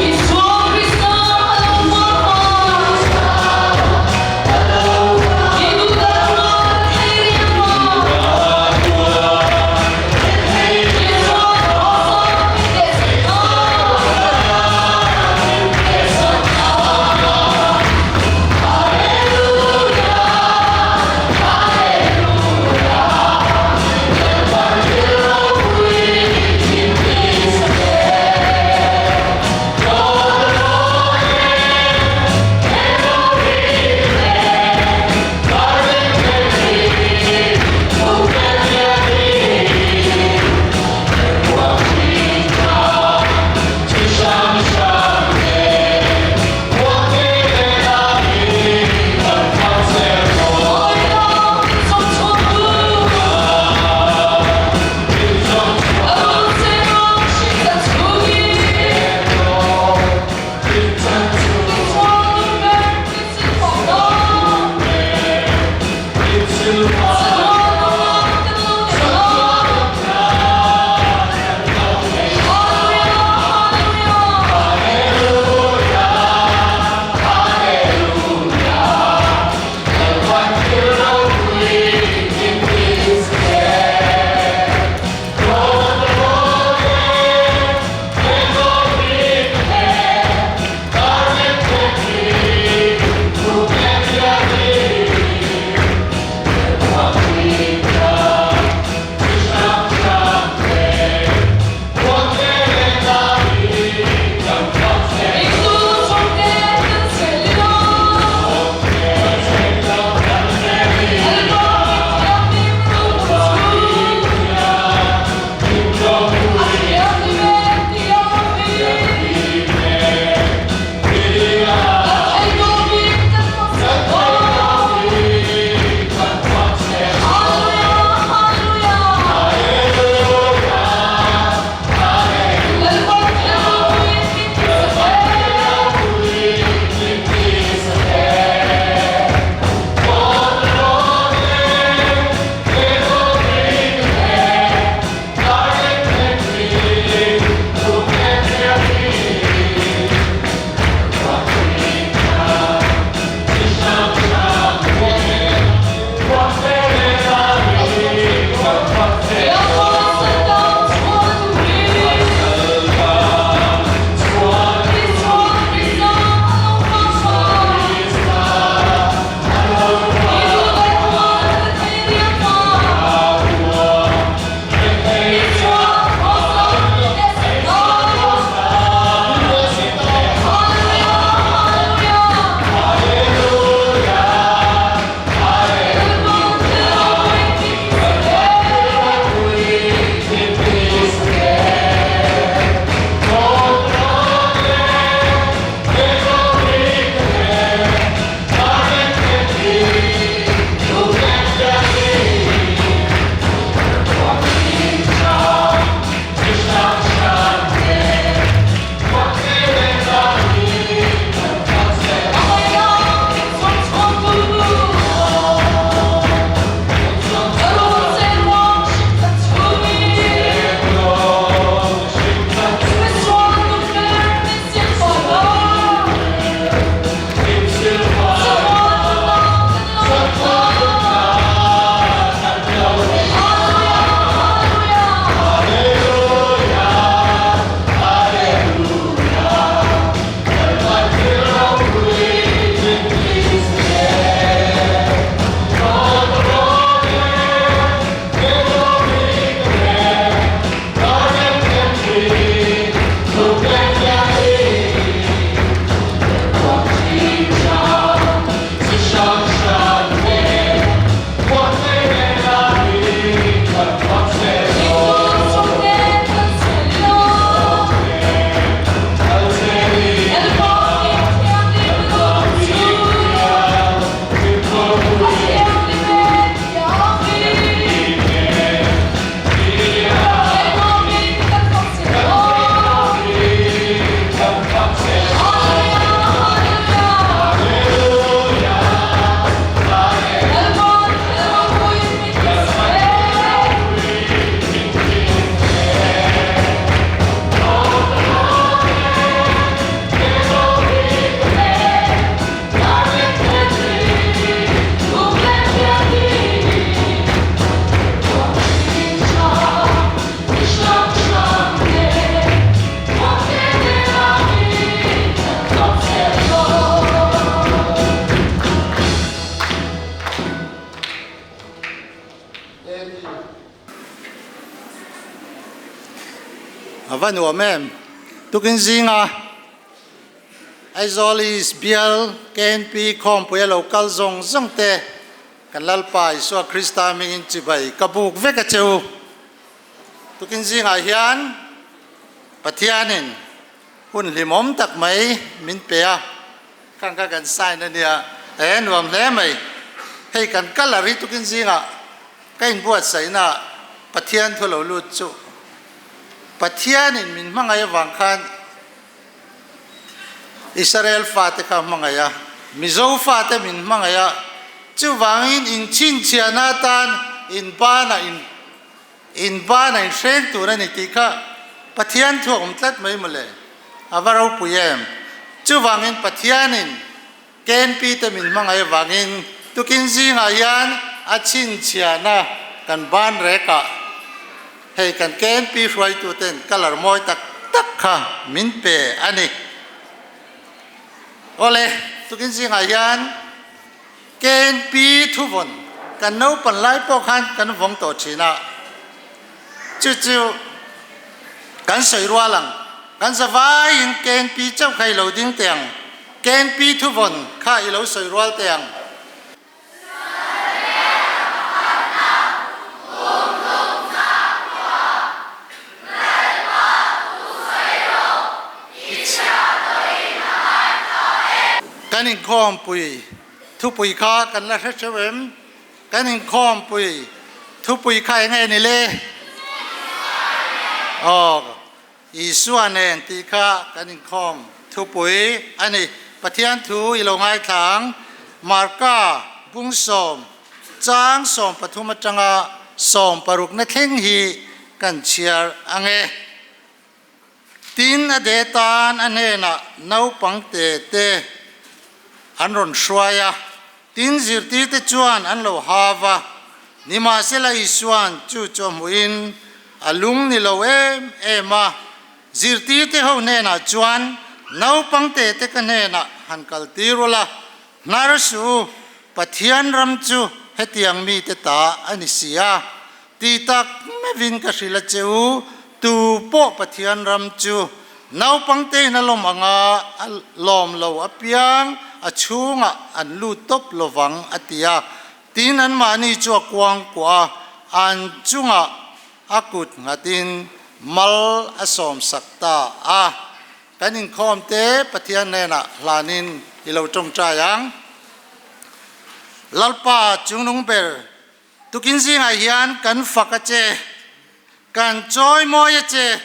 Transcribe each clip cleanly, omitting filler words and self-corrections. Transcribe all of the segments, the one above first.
Isua Krista a lo hma a, i duhdah chuan thei riang a. Isua Krista min dehsak a. A va nuam em? Tukin zinga Aizawl East Bial KNP khawmpui a lo kal zawng zawng te kan Lalpa Isua Krista hmingin chibai ka buk vek a che u. Tukin zingah hian Pathianin hun hlimawm tak mai min pe a, khang kha kan sign a nia, e nuam hle mai. Hei kan colour hi tukin zingah ka inbuatsaihna ah Pathian thu lo lut chu Pathianin min hmangaih avang khan Israel fate kha hmangaih a, Mizo fate min hmangaih a, chuvangin inchhinchhiahna atan inbanah in inbanah inhreng tur a ni tih kha Pathian thu a awm tlat mai mawle, a va ropui em. Chuvangin Pathianin KNP te min hmangaih avangin tukin zingah hian a chhinchhiahna kan ban rekah hei kan KNP hruaituten colour mawi tak tak kha min pe a ni. Awle, tukin zingah hian KNP thuvawn kan naupan lai pawh khan kan vawng tawh thin a, chu chu kan sawi rual ang, kan zavaiin KNP chauh kha i lo ding teh ang. KNP thuvawn kha i lo sawi rual teh ang. Kan inkhawmpui thupui kha kan la hre theuh em? Kan inkhawmpui thupui kha eng nge ni le? Aw. Isua nen tih kha kan inkhawm thupui a ni. Pathian thu i lo ngaithla ang. Marka bungsawm chang 13 atanga sawmparukna thleng hi kan chhiar ang e. Tin, a de tan a hnenah naupang te te an rawn hruai a. Tin, zirtirte chuan an lo hav a, nimahsela Isua'n chu chu a hmuhin a lung ni lo em em a. Zirtirte ho hnenah chuan, Naupang tete ka hnenah han kaltir ula, hnar suh u, Pathian ram chu hetiang mite ta a ni si a, ti tak meuhin ka hrilh a che u, tu pawh Pathian ram chu naupang tein a lawm anga a lawm lo apiang a chhungah an lut tawp lovang a ti a. Tin anmahni chu a kuang kuah a, an chungah a kut nghatin mal a sawmsak ta a. Kan inkhawm te Pathian hnenah hlanin i lo tawngtai ang. Lalpa chungnung ber Tukin zingah hian kan fak a che, kan chawi mawi a che,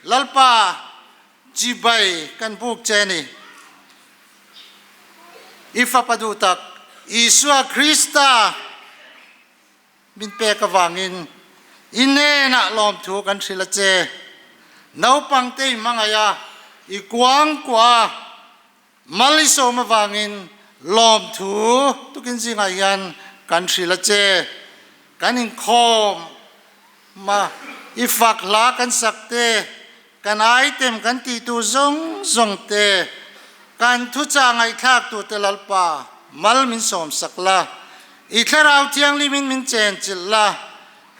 Lalpa chibai kan buk che a ni. I Fapa duh tak Isua Krista min pek avangin i hnenah lawmthu kan hrilh a che. Naupangte i hmangaih a, i kuangkuah a, Mal i sawm avangin lawmthu tukin zingah hian kan hrilh a che. Kan inkhawm a, i fak hla kan sak te, kan item kan tih tur zawng zawng te, kan thuchah ngaihthlak tur te Lalpa mal min sawm sak la, i Thlarau Thianghlimin min chenchilh la,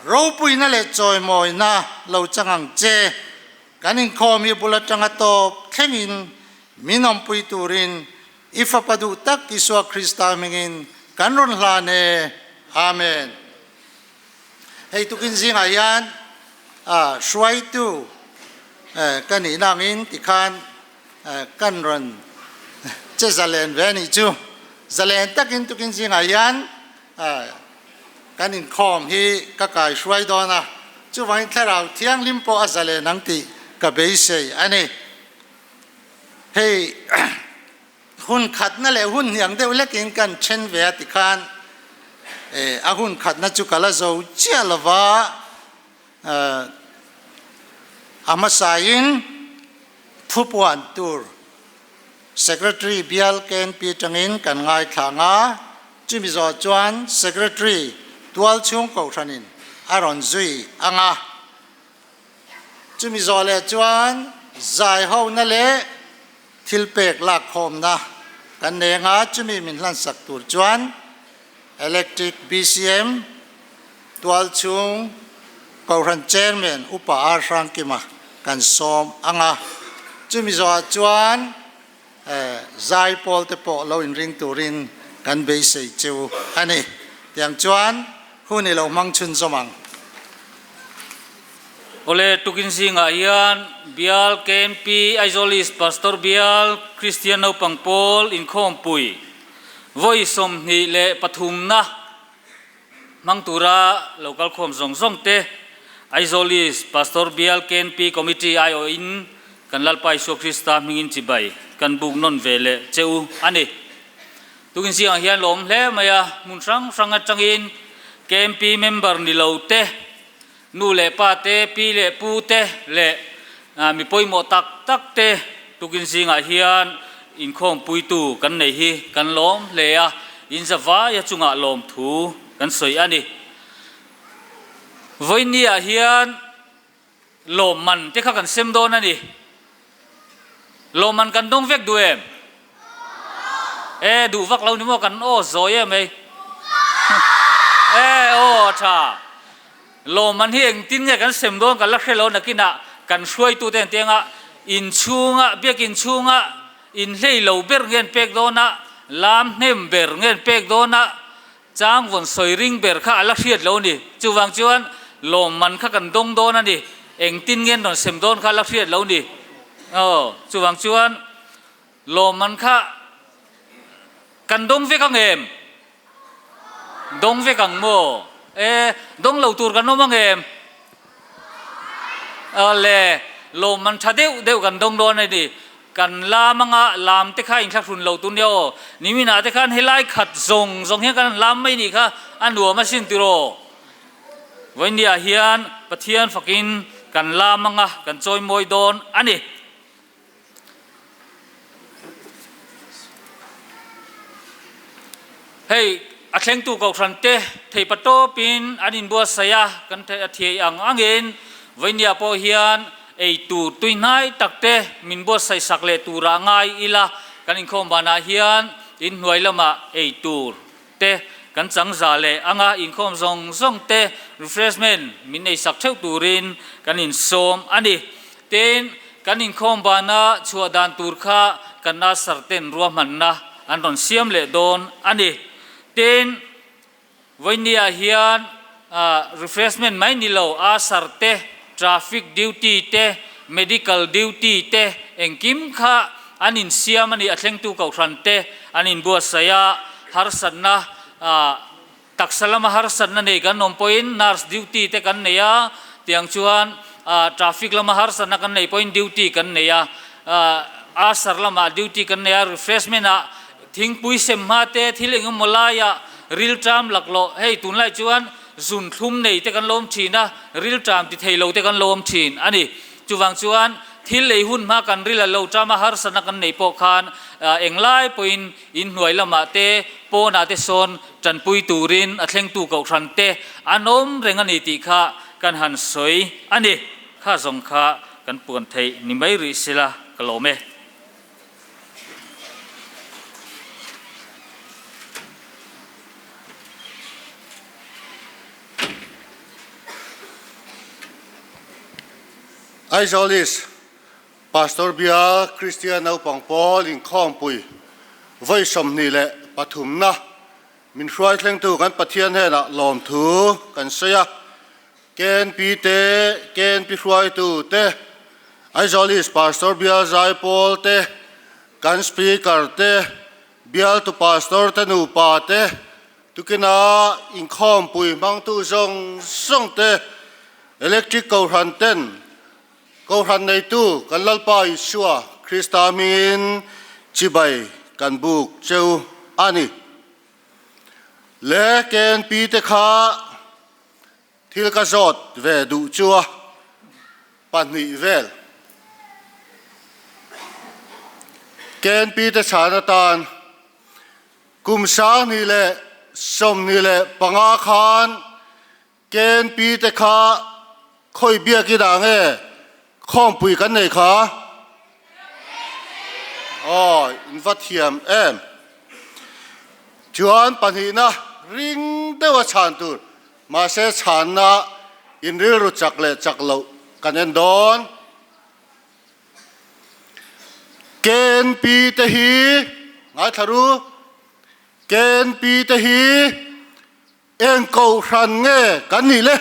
ropuina leh chawimawina lo chang ang che. Kan inkhawm hi bul atanga tawp thlengin min awmpui turin i Fapa duh tak Isua Krista hmingin kan rawn hlan e. Amen. Hei tukin zingah hian hruaitu ka nihna angin tikhan kan rawn che zalen ve a nih chu. Zalen takin tukin zingah hian Kan inkhawm hi ka kai hruai dawn a, chuvangin Thlarau Thianghlim pawh a zalen ang tih ka beisei a ni. Hei hun khatna leh hun hniang deuh lekin kan then ve a tikhan a hun khatna chu ka la zo chiah lova, a hmasain thupuan tur Secretary bial KNP atangin kan ngaithla ang a, chumi zawh chuan Secretary tualchhung kohhranin a rawn zui ang a. Chumi zawh leh chuan zaihona leh thilpek lakkhawmna kan nei ang a, chumi min hlansak tur chuan Electric BCM tualchhung kohhran Chairman Upa R Hrangkima. kan sawm ang a. Chumi zawhah chuan zaipawl te pawh lo inring turin kan beisei chu a ni. Tiang chuan hun i lo hmang chhunzawm ang. Awle, tukin zingah hian Bial KMP Aizawl East Pastor Bial Kristian Naupang Pawl Inkhawmpui vawi 23 na hmang tura lo kalkhawm zawng zawng te Aizawl East Pastor Bial KNP Committee aiawhin kan Lalpa Isua Krista hmingin chibai kan buk nawn ve leh che u a ni. Tukin zingah hian lawm hle mai a, hmun hrang hrang atangin KMP member ni lo te, nu leh pa te, pi leh pu te leh mi pawimawh tak tak te tukin zingah hian inkhawmpuitu kan nei hi kan lawm hle a, in zavaia chungah lawmthu kan sawi a ni. Vawinia hian Lawmman te kha kan sem dawn a ni. Lawmman kan dawng vek duh em? E, duh vak lo ni maw kan aw zawi em ei. E, aw tha. Lawmman hi engtin nge kan sem dawn kan la hre lo nakinah kan hruaitu te engtianga inchhunga biakin chhunga inhlei lo ber nge an pek dawn a, lam hnem ber nge an pek dawn a, Chang vawn sawi ring ber kha a la hriat lo a ni. Chuvang chuan lawmman kha kan dawng dawn a ni. Engtin nge an rawn sem dawn kha a la hriat lo a ni. Aw, chuvang chuan lawmman kha kan dawng vek ang em? Dawng vek ang maw? E, dawng lo tur kan awm ang em? Awle, lawmman tha deuh deuh kan dawng dawn a ni. Kan lam anga lam te kha inthlahrun lo tur nia aw. Niminah te khan helai khat zawng zawng hian kan han lam mai nih kha a nuam asin tiraw. Vawinia hian Pathian fakin kan lam anga kan chawimawi dawn a ni. Hei a thlengtu kohhran te theipa tawpin an inbuatsaih a, kan thiai ang angin Vawinia pawh hian ei tur tuihnai tak te min buatsaih sak leh turah ngai ila, kan inkhawm banah hian inhnuai lamah ei tur te kan chang za leh anga inkhawm zawng zawng te refreshment min ei sak theuh turin kan insawm a ni. Tin, kan inkhawm bana chhuah dan tur kha kan usher ten ruahmanna an rawn siam leh dawn a ni. Tin, Vawinia hian refreshment mai ni lo, usher te, traffic duty te, medical duty te engkim kha an insiam a ni. A thlengtu kohhran te an inbuatsaih a, harsatna taksa lama harsatna nei kan awm pawhin nurse duty te kan nei a, tiang chuan traffic lama harsatna kan nei pawhin duty kan nei a, usher lamah duty kan nei a, refreshment ah Thingpui sem hma te, thil eng emaw laia rilṭam laklawh, hei tunlai chuan zun thlum nei te kan lo awm ṭhin a, rilṭam ti thei lo te kan lo awm ṭhin a ni. Chuvang chuan thil ei hun hma kan ril a lo ṭam a, harsatna kan neih pawh khan englai pawhin inhnuai lamah te, pawnah te sawn ṭanpui turin a thlengtu kohhran te an awm reng a ni tih kha kan han sawi a ni. Kha zawng kha kan puan theih ni mai rih sela ka lawm e. Aizawl East Pastor Bial Kristian Naupang Pawl Inkhawmpui vawi 23 na min hruai thlengtu kan Pathian hnenah lawmthu kan sawi a. KNP te, KNP hruaitu te, Aizawl East Pastor Bial Zaipawl te, kan Speaker te, Bialtu Pastor te nupa te, tukina inkhawmpui hmangtu zawng zawng te, Electric Kohhran ten Kohhran neitu kan Lalpa Isua Krista hmingin chibai kan buk cheu a ni. Le KNP te kha Thil ka zawt ve duh chu a pahnih vel. KNP te chhan atan kum 2025 khan KNP te kha khawi biakin ah nge khawmpui kan nei kha? Aw, in va thiam em. Chuan pahnihna ring deuha chhan tur, mahse chhanna in rilru chak leh chak loh kan en dawn. KNP te hi ngaithla ru KNP te hi eng kohhran nge kan nih le?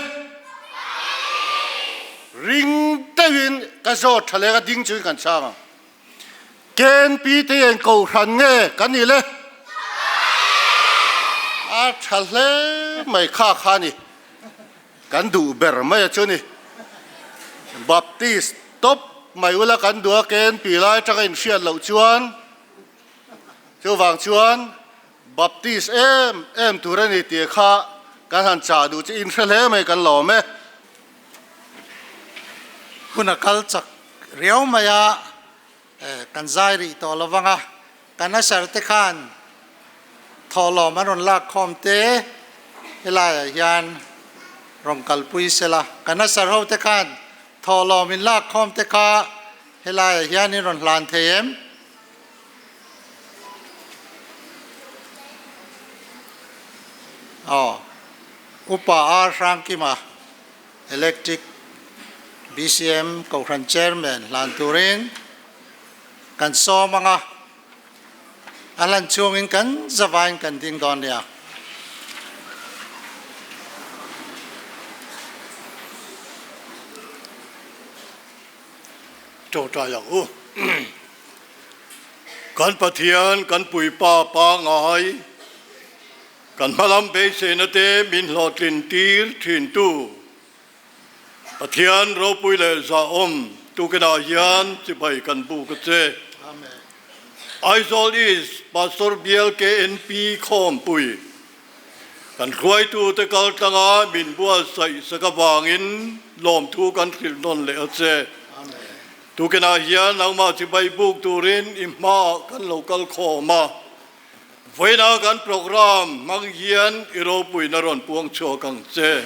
Ring deuhin ka zawt tha leh ka ding chungin kan chhang ang. KNP te hi eng kohhran nge kan nih le? A tha hle mai kha kha ni. Kan duh ber mai a chu ni. Baptist tawp mai ula kan duh a KNP lai atanga inhriat loh chuan chuvang chuan Baptist em em tur a ni tih kha kan han chah duh chu inhre hle mai kan lawm e. Hun a kal chak riau mai a, kan zai rih tawh lo vang a, kan usher te khan thawhlawm an rawn lak khawm te helaiah hian rawn kalpui sela, kan usher ho te khan thawhlawm in lak khawm te kha helaiah hian in rawn hlan thei em? Aw, Upa R Hrangkima Electric BCM Kohhran Chairman hlan turin kan sawm ang a, a hlan chhungin kan zavain kan ding dawn nia. Tawngtai ang u. Kan Pathian kan Puipa pangai, kan hmalam beiseina te min hlawhtlin tir thin tu Pathian ropui leh zahawm tukinah hian chibai kan buk a che. Aizawl East Pastor Bial KNP Khawmpui kan hruaitute kal tlanga min buatsaih sak avangin lawmthu kan hrilh nawn leh a che. Tukinah hian nangmah chibai buk turin i hmaah kan lo kal khawm a. Vawiina kan program hmang hian i ropuina rawn puang chhuak ang che.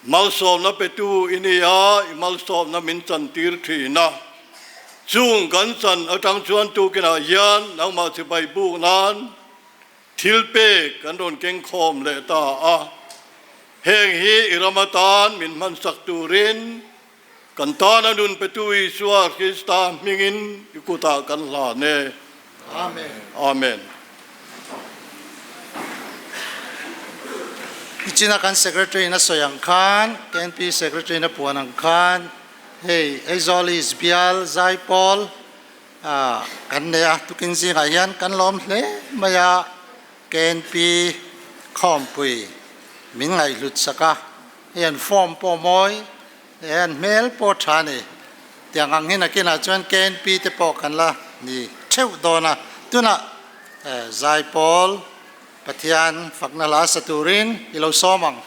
Malsawmna petu i ni a, i malsawmna min chantir thin a. Chung kan chan atang chuan tukinah hian nangmah chibai buk nan thil pek kan rawn keng khawm leh ta a. Heng hi i ram atan min hmansak turin Kan tana nun petu Isua Krista hmingin i kutah kan hlan e. Amen. Amen. Nichina kan Secretary in a sawi ang khan, KNP Secretary in a puan ang khan, hei Aizawl East Bial Zaipawl kan nei a, tukin zingah hian kan lawm hle mai a, KNP khawmpui min ngaihhlut sak a. Hei an form pawh mawi, hei an hmel pawh tha a ni. Tiang ang hi nakinah chuan KNP te pawh kan la ni theuh dawn a. Tunah Zaipawl Pathian fakna hla sa turin i lo sawm ang.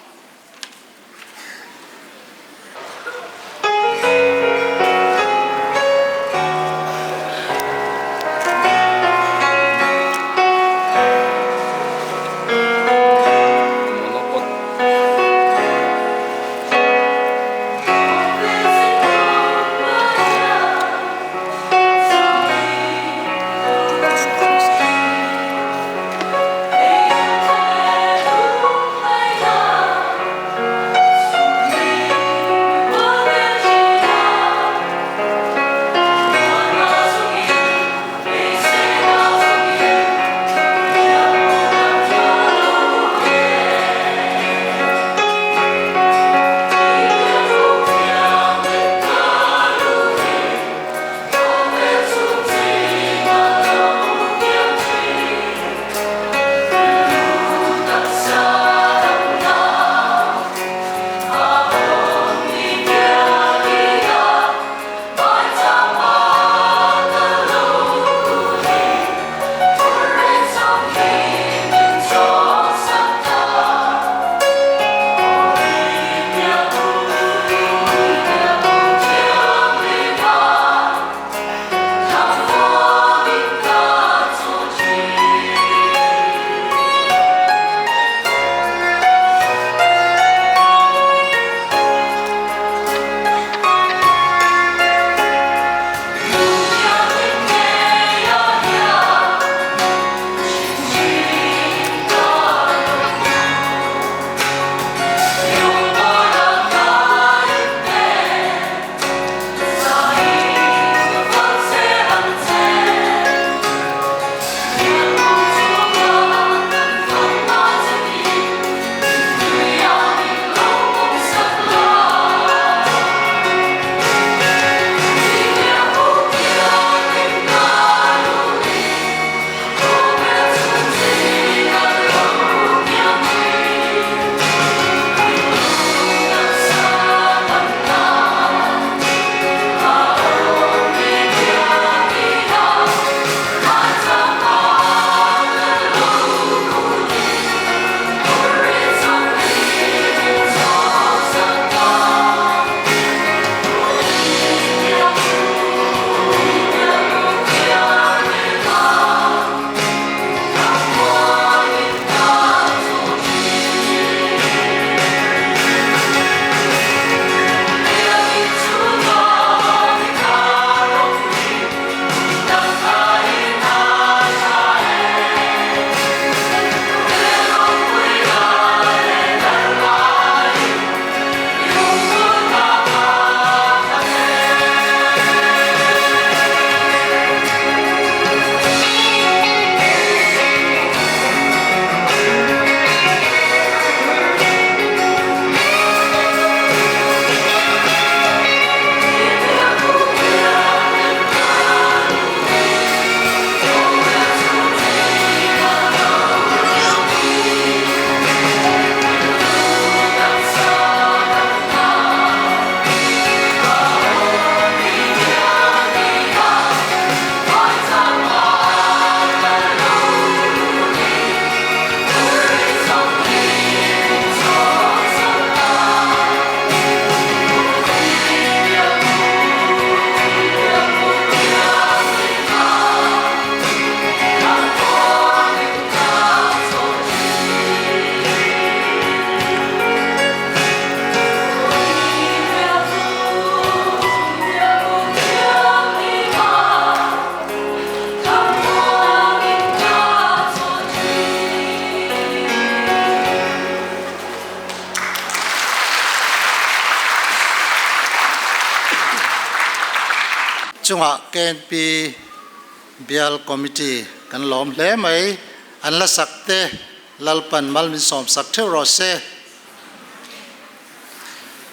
chungah KNP Bial Committee kan lawm hle mai. An la sak te Lalpan mal min sawm sak theuh rawh se.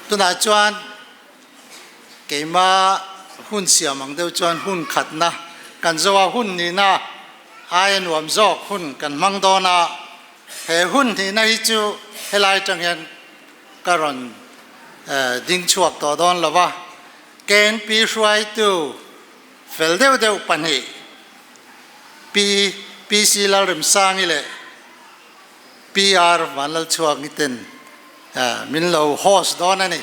Tunah chuan keima hun siam ang deuh chuan hun khatna kan zo a, hun nihna aia nuam zawk hun kan hmang dawn a. He hun nihna hi chu helai atang hian ka rawn ding chhuak tawh dawn lo va, KNP hruaitu fel deuh deuh pahnih Pi PC Lalremsangi leh PR Vanlalchhuangi ten min lo host dawn a ni.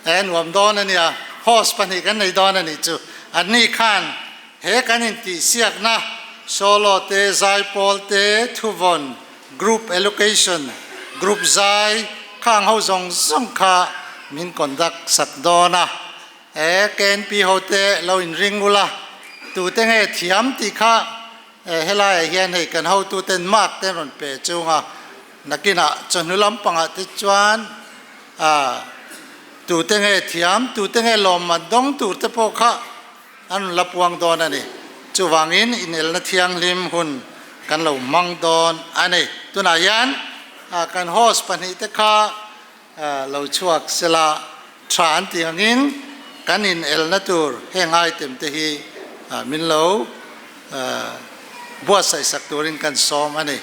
E nuam dawn a nia, host pahnih kan nei dawn a nih chu. Anni khan he kan intihsiakna solo te, zaipawl te, thuvawn, Group Allocation, Group zai khang ho zawng zawng kha min conduct sak dawn a, e KNP ho te lo in ring ula, tute nge thiam tih kha e helaiah hian hei kan hotu ten mark te an rawn pe chung a, nakinah chawhnu lampangah te chuan ah tute nge thiam, tute nge lawmman dawng tur te pawh kha An rawn la puang dawn a ni. Chuvangin inelna thianghlim hun kan lo hmang dawn a ni. Tunah hian kan host pahnihte kha lo chhuak sela tha an tih angin kan inelna tur heng item te hi min lo buatsaih sak turin kan sawm a ni.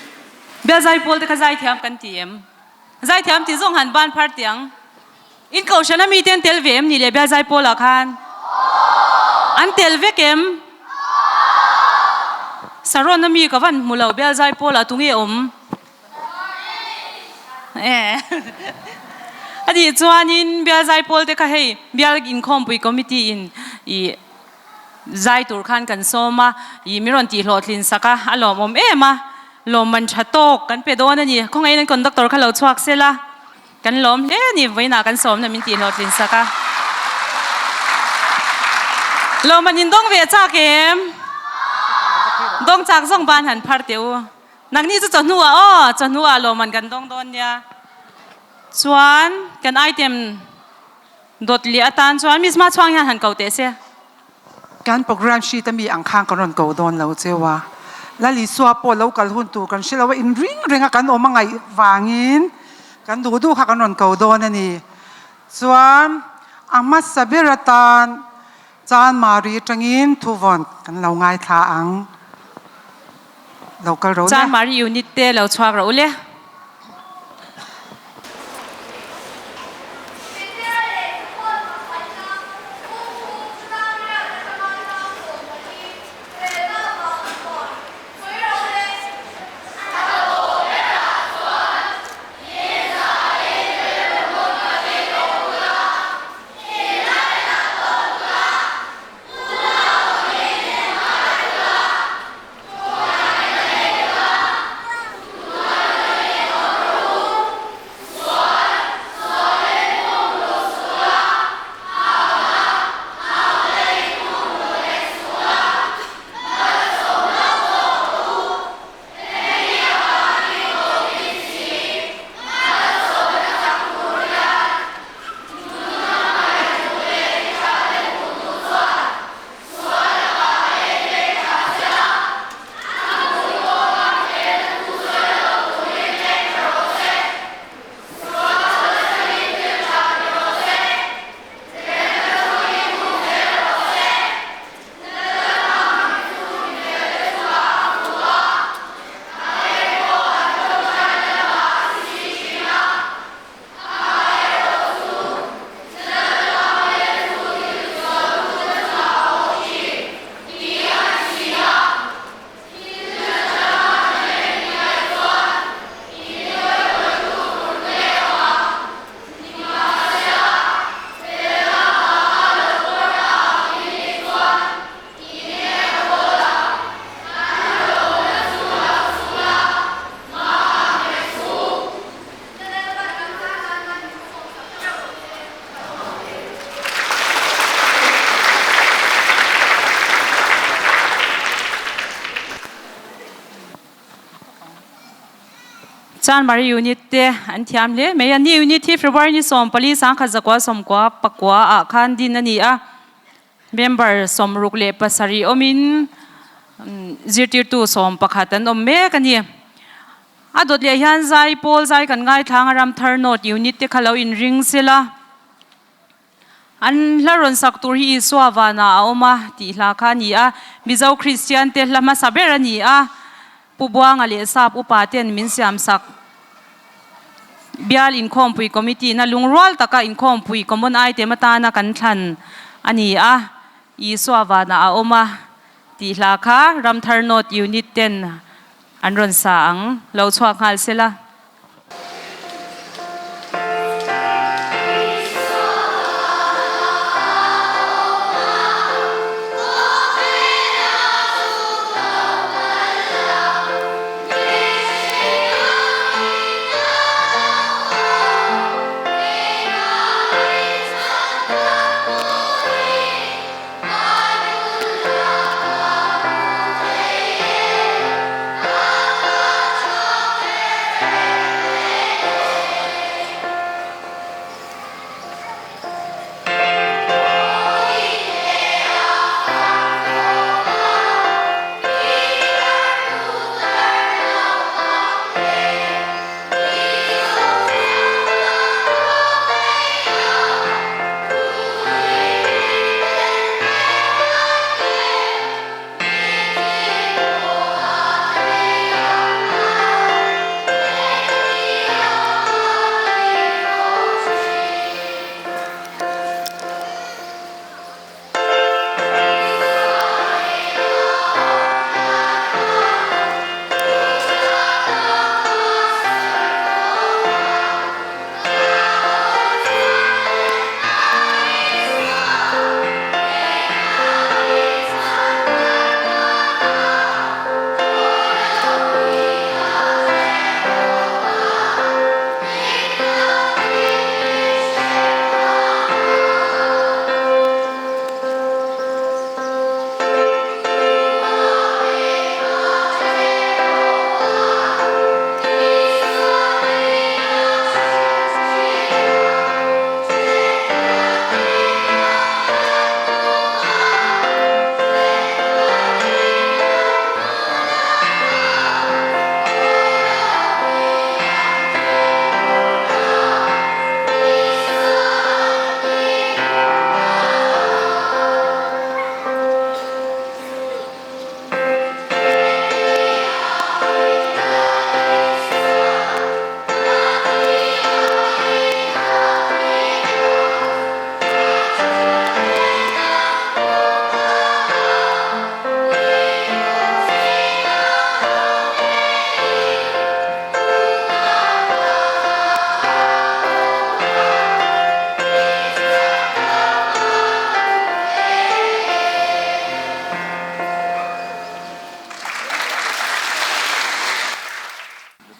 Biazai pawl te kha zaithiam kan ti em? Zaithiam ti zawng han ban phar tiang. In kohhran a mite an tel ve em ni le Bialzai Pawlah khan? An tel vek em? Saron a mi ka van hmu lo Bialzai Pawlah tunge awm? A nih chuanin Bialzai Pawl te kha hei Bial Inkhawmpui Committee in ih zai tur khan kan sawm a, ih mi rawn tih hlawhtlin sak a, a lawmawm em a, lawmman tha tawk kan pe dawn a ni. Khawngaihin an conductor kha lo chhuak sela. Kan lawm hle a ni, vawiinah kan sawmna min tihhlawhtlin sak a. Lawm an indawng ve chak em? Dawng chak zawng ban han phar teh u. Nangni chu chawhnuah aw, chawhnuah lawm an kan dawng dawn nia. Chuan kan item dawt leh atan chuan Miss Machhuang hian han ko teh se. Kan program sheet a mi ang khan kan rawn ko dawn lo cheu a, Lal Isua pawh lo kal hun tur kan hre lo a, in ring reng a kan awm a ngaih vangin kan duh duh kha kan rawn ko dawn a ni. Chuan a hmasa ber atan Chanmari atangin thuvawn kan lo ngaithla ang. Lo kal ro le. Chanmari unit te lo chhuak ro le. Chanmari Unit te an thiam hle mai a. Ni Unit hi February ni 14 sangkhat zakua sawmkua pakua ah khan din a ni a. Member 67 awmin zirtirtu 11 an awm mek a ni. A dawt leh hian zai pawl zai kan ngaithlang a Ramthar North Unit te kha lo inring sela. An hla rawn sak tur hi Isua vanah a awm a tih hla kha a ni a, Mizo Kristian te hla hmasa ber a ni a, Pu Buanga leh Sap upa ten min siam sak. Bial Inkhawmpui Committee na lungrual taka Inkhawmpui Common Item atana kan thlan a ni a, Isua vanah a awm a tih hla kha Ramthar North Unit ten an rawn sa ang, lo chhuak nghal sela.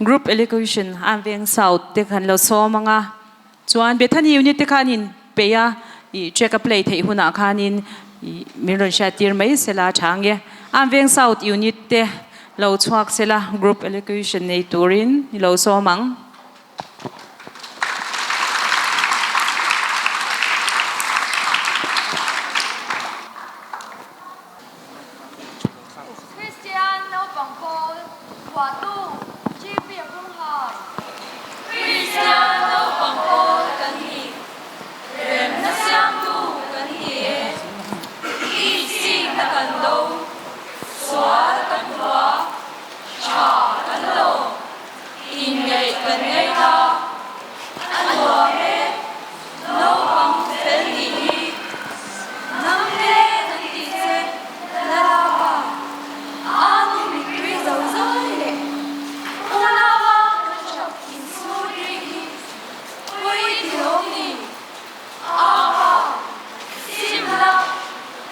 Group Elocution an veng South te khan lo sawm ang a, chuan Bethany unit te khan in peih a, ih track a play theih hunah khanin ih min rawn hriat tir mai sela tha ang e. An veng South unit te lo chhuak sela Group Elocution nei turin i lo sawm ang. Kristian naupang pawl phuahtu GP Abrunghai. Kristian naupang pawl kan ni, remna siamtu kan ni e. Ichikna kan do, sual kan hua, tha kan lawm, inngeih kan ngei ta, a nuam e. Naupang fel nih hi nang te kan tih che Lalapa a nu mittui zo zai leh unau a kan ṭhap insur ri hi pui ti lawm ni Apa sim la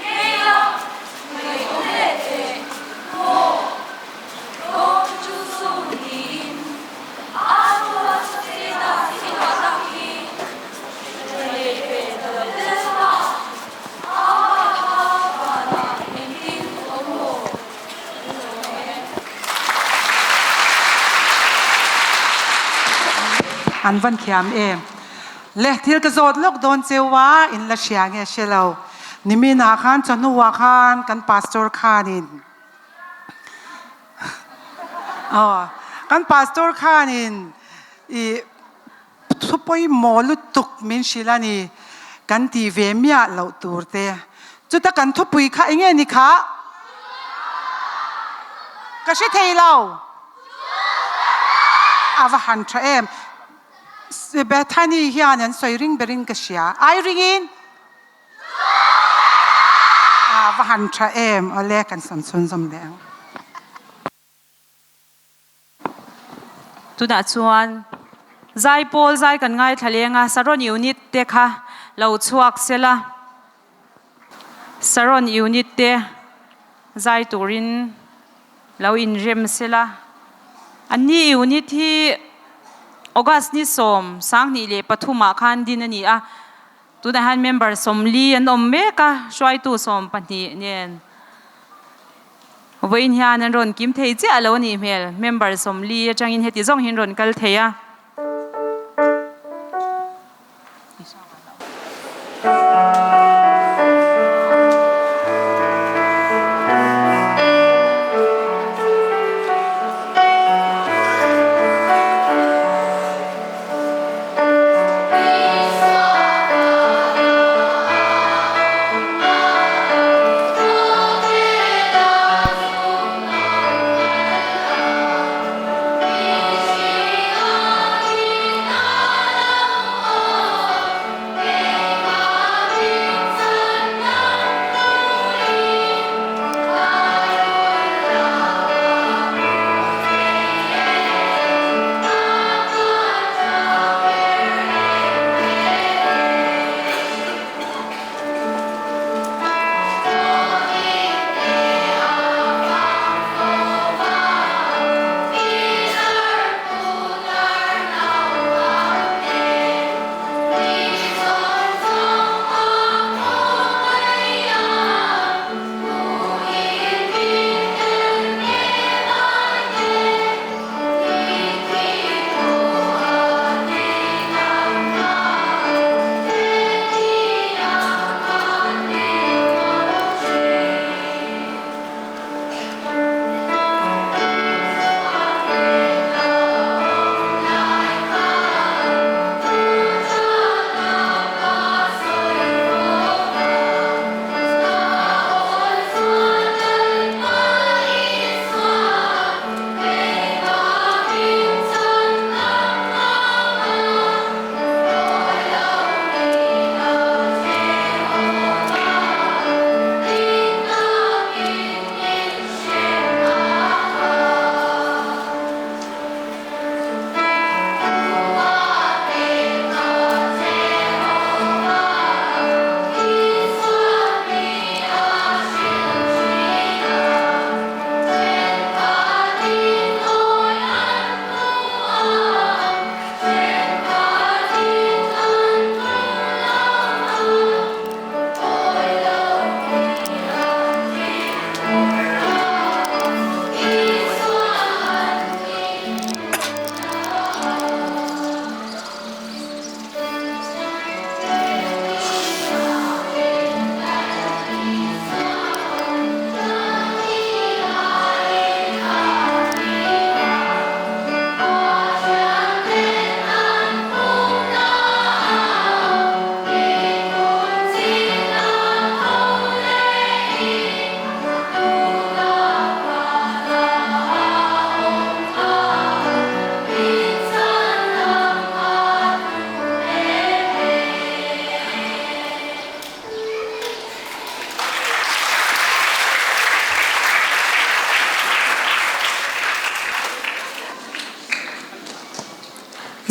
ngei la ngaihawm leh teh maw Kawng chu sum tiin a nu a chhina i tuah tak hi rei ve ta lo tel a, a pa kha vanah engtin awm maw lawm e. An van thiam em. Le thil ka zawt lawk dawn cheu a, in la hria nge hre lo. Niminah khan chawhnuah khan kan pastor khanin aw kan pastor khanin ih thu pawimawh lutuk min hrilh a ni kan tih ve miah loh tur te. Chuta kan thupui kha eng nge ni kha? Ka hre thei lo. A va han tha em. Bethany hian an sawi ring berin ka hria. Ai ringin? A va han tha em. Awle kan sawn chhunzawm leh ang. Tunah chuan zaipawl zai kan ngaithla leng a, Saron unit te kha lo chhuak sela, Saron unit te zai turin lo inrem sela. Anni unit hi August ni 23 ah khan din a ni a, tunah hian member 40 an awm mek a, hruaitu 12 nen. Vawiin hian an rawn kim thei chiah lo a nih hmel. Member 40 atangin heti zawng hi an rawn kal thei a.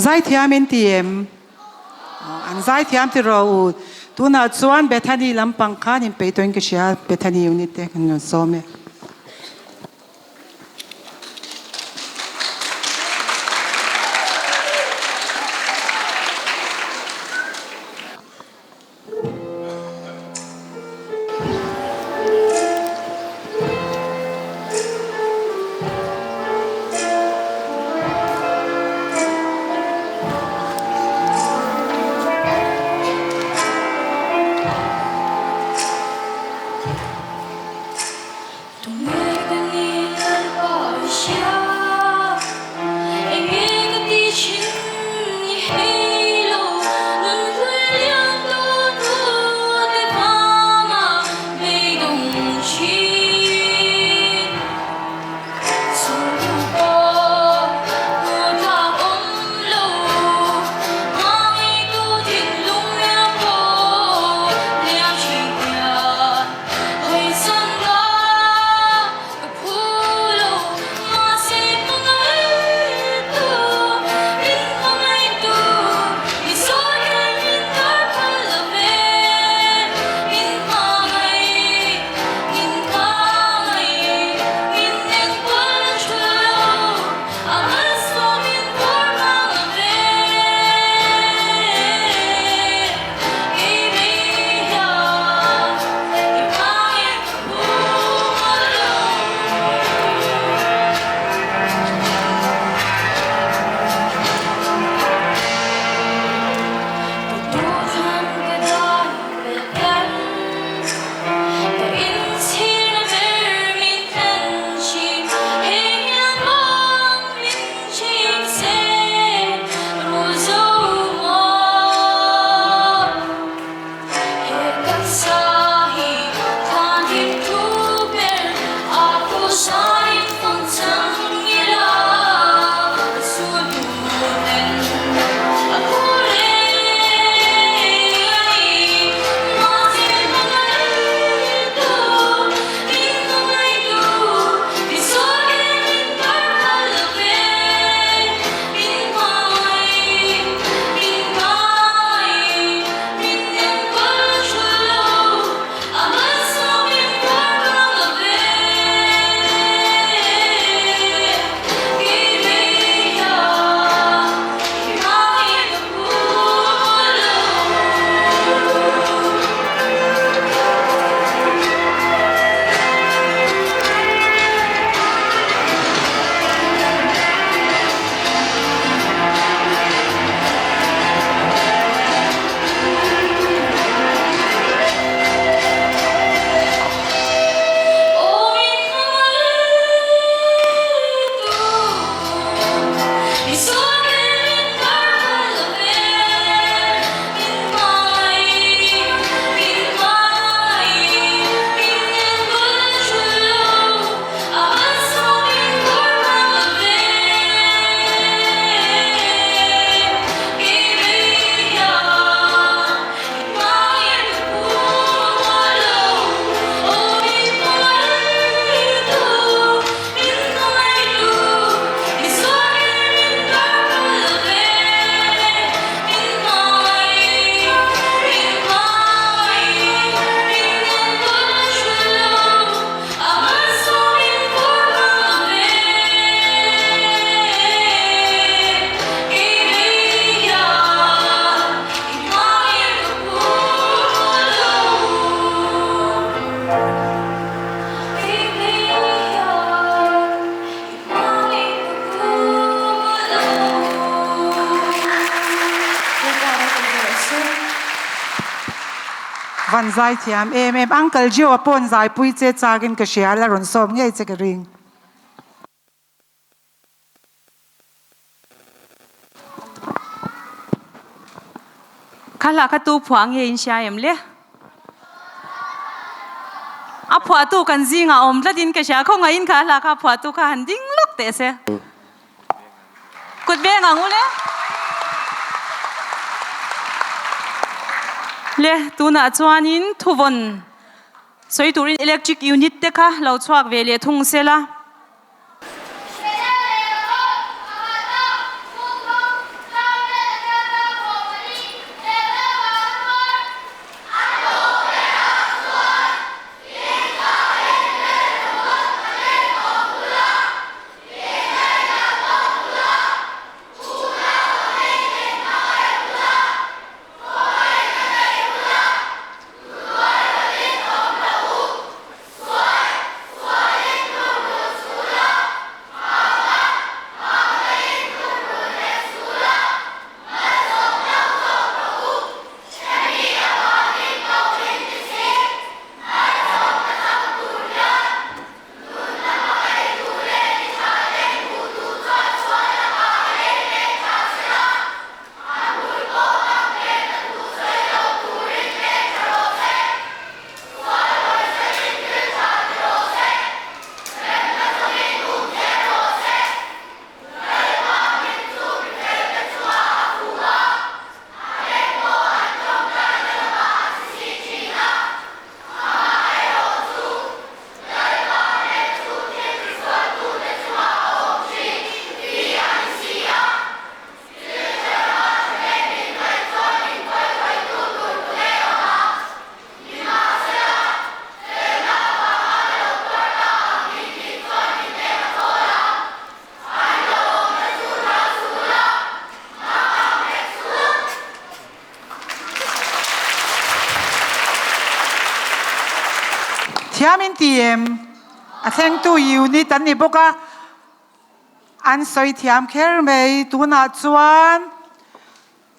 Zaithiam in ti em? An zaithiam ti rawh u. Tunah chuan Bethany lampang khan in peih tawhin ka hria, Bethany unit te kan rawn sawm e. Van zaithiam em em. Uncle Joe-a paw'n zaipui che chakin ka hria la rawn sawm ngei che ka ring. Kha hla kha tu phuah nge in hria em le? A phuahtu kan zingah awm tlatin ka hria. Khawngaihin kha hla kha phuahtu kha han ding lawk teh se. Kut veng ang u le. Le tunah chuanin thuvawn sawi turin electric unit te kha lo chhuak ve leh thung sela. Thiam in ti em? A thlengtu unit an ni bawk a, an sawi thiam kher mai. Tunah chuan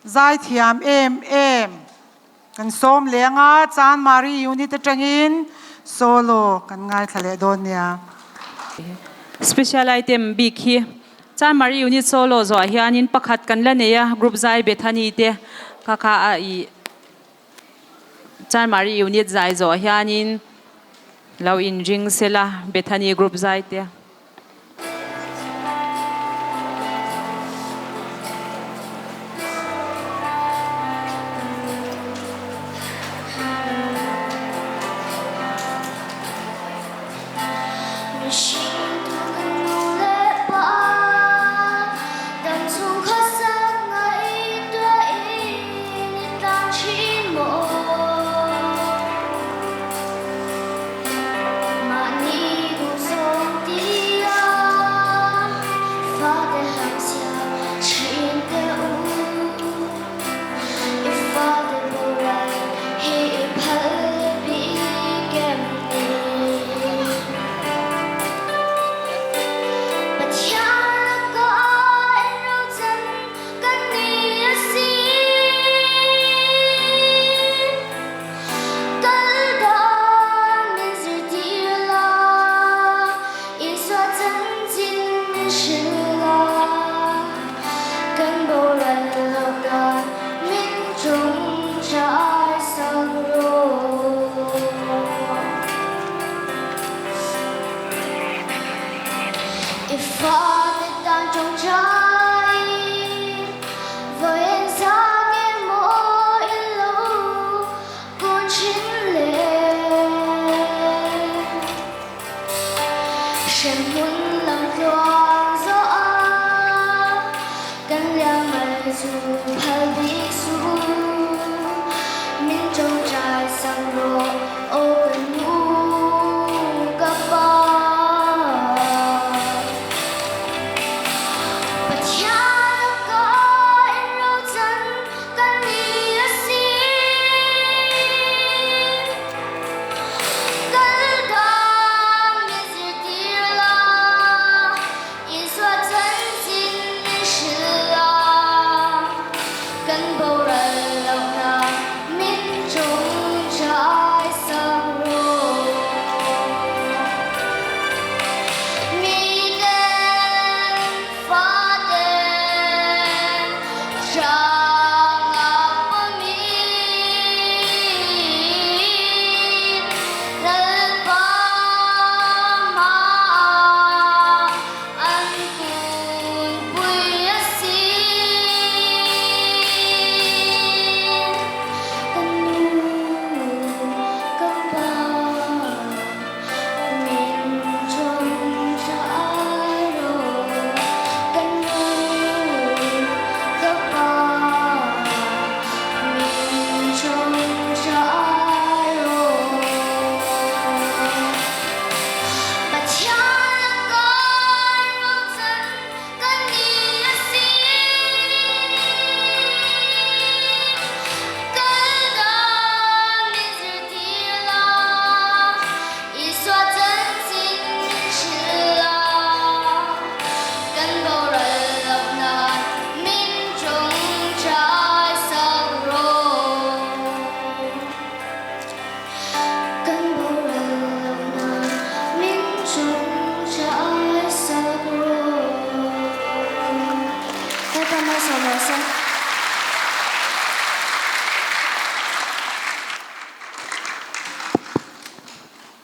zai thiam em em kan sawm leng a, Chanmari unit atangin solo kan ngaithla leh dawn nia. Special item bik hi Chanmari unit solo zawh hianin pakhat kan la nei a, group zai Bethany te kha kha a ih Chanmari unit zai zawh hianin lo inring sela Bethany group zai te.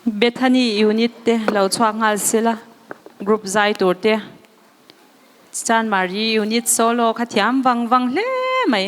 Bethany unit te lo chhuak nghal sela group zai tur te Chanmari unit solo kha thiam vang vang hle mai.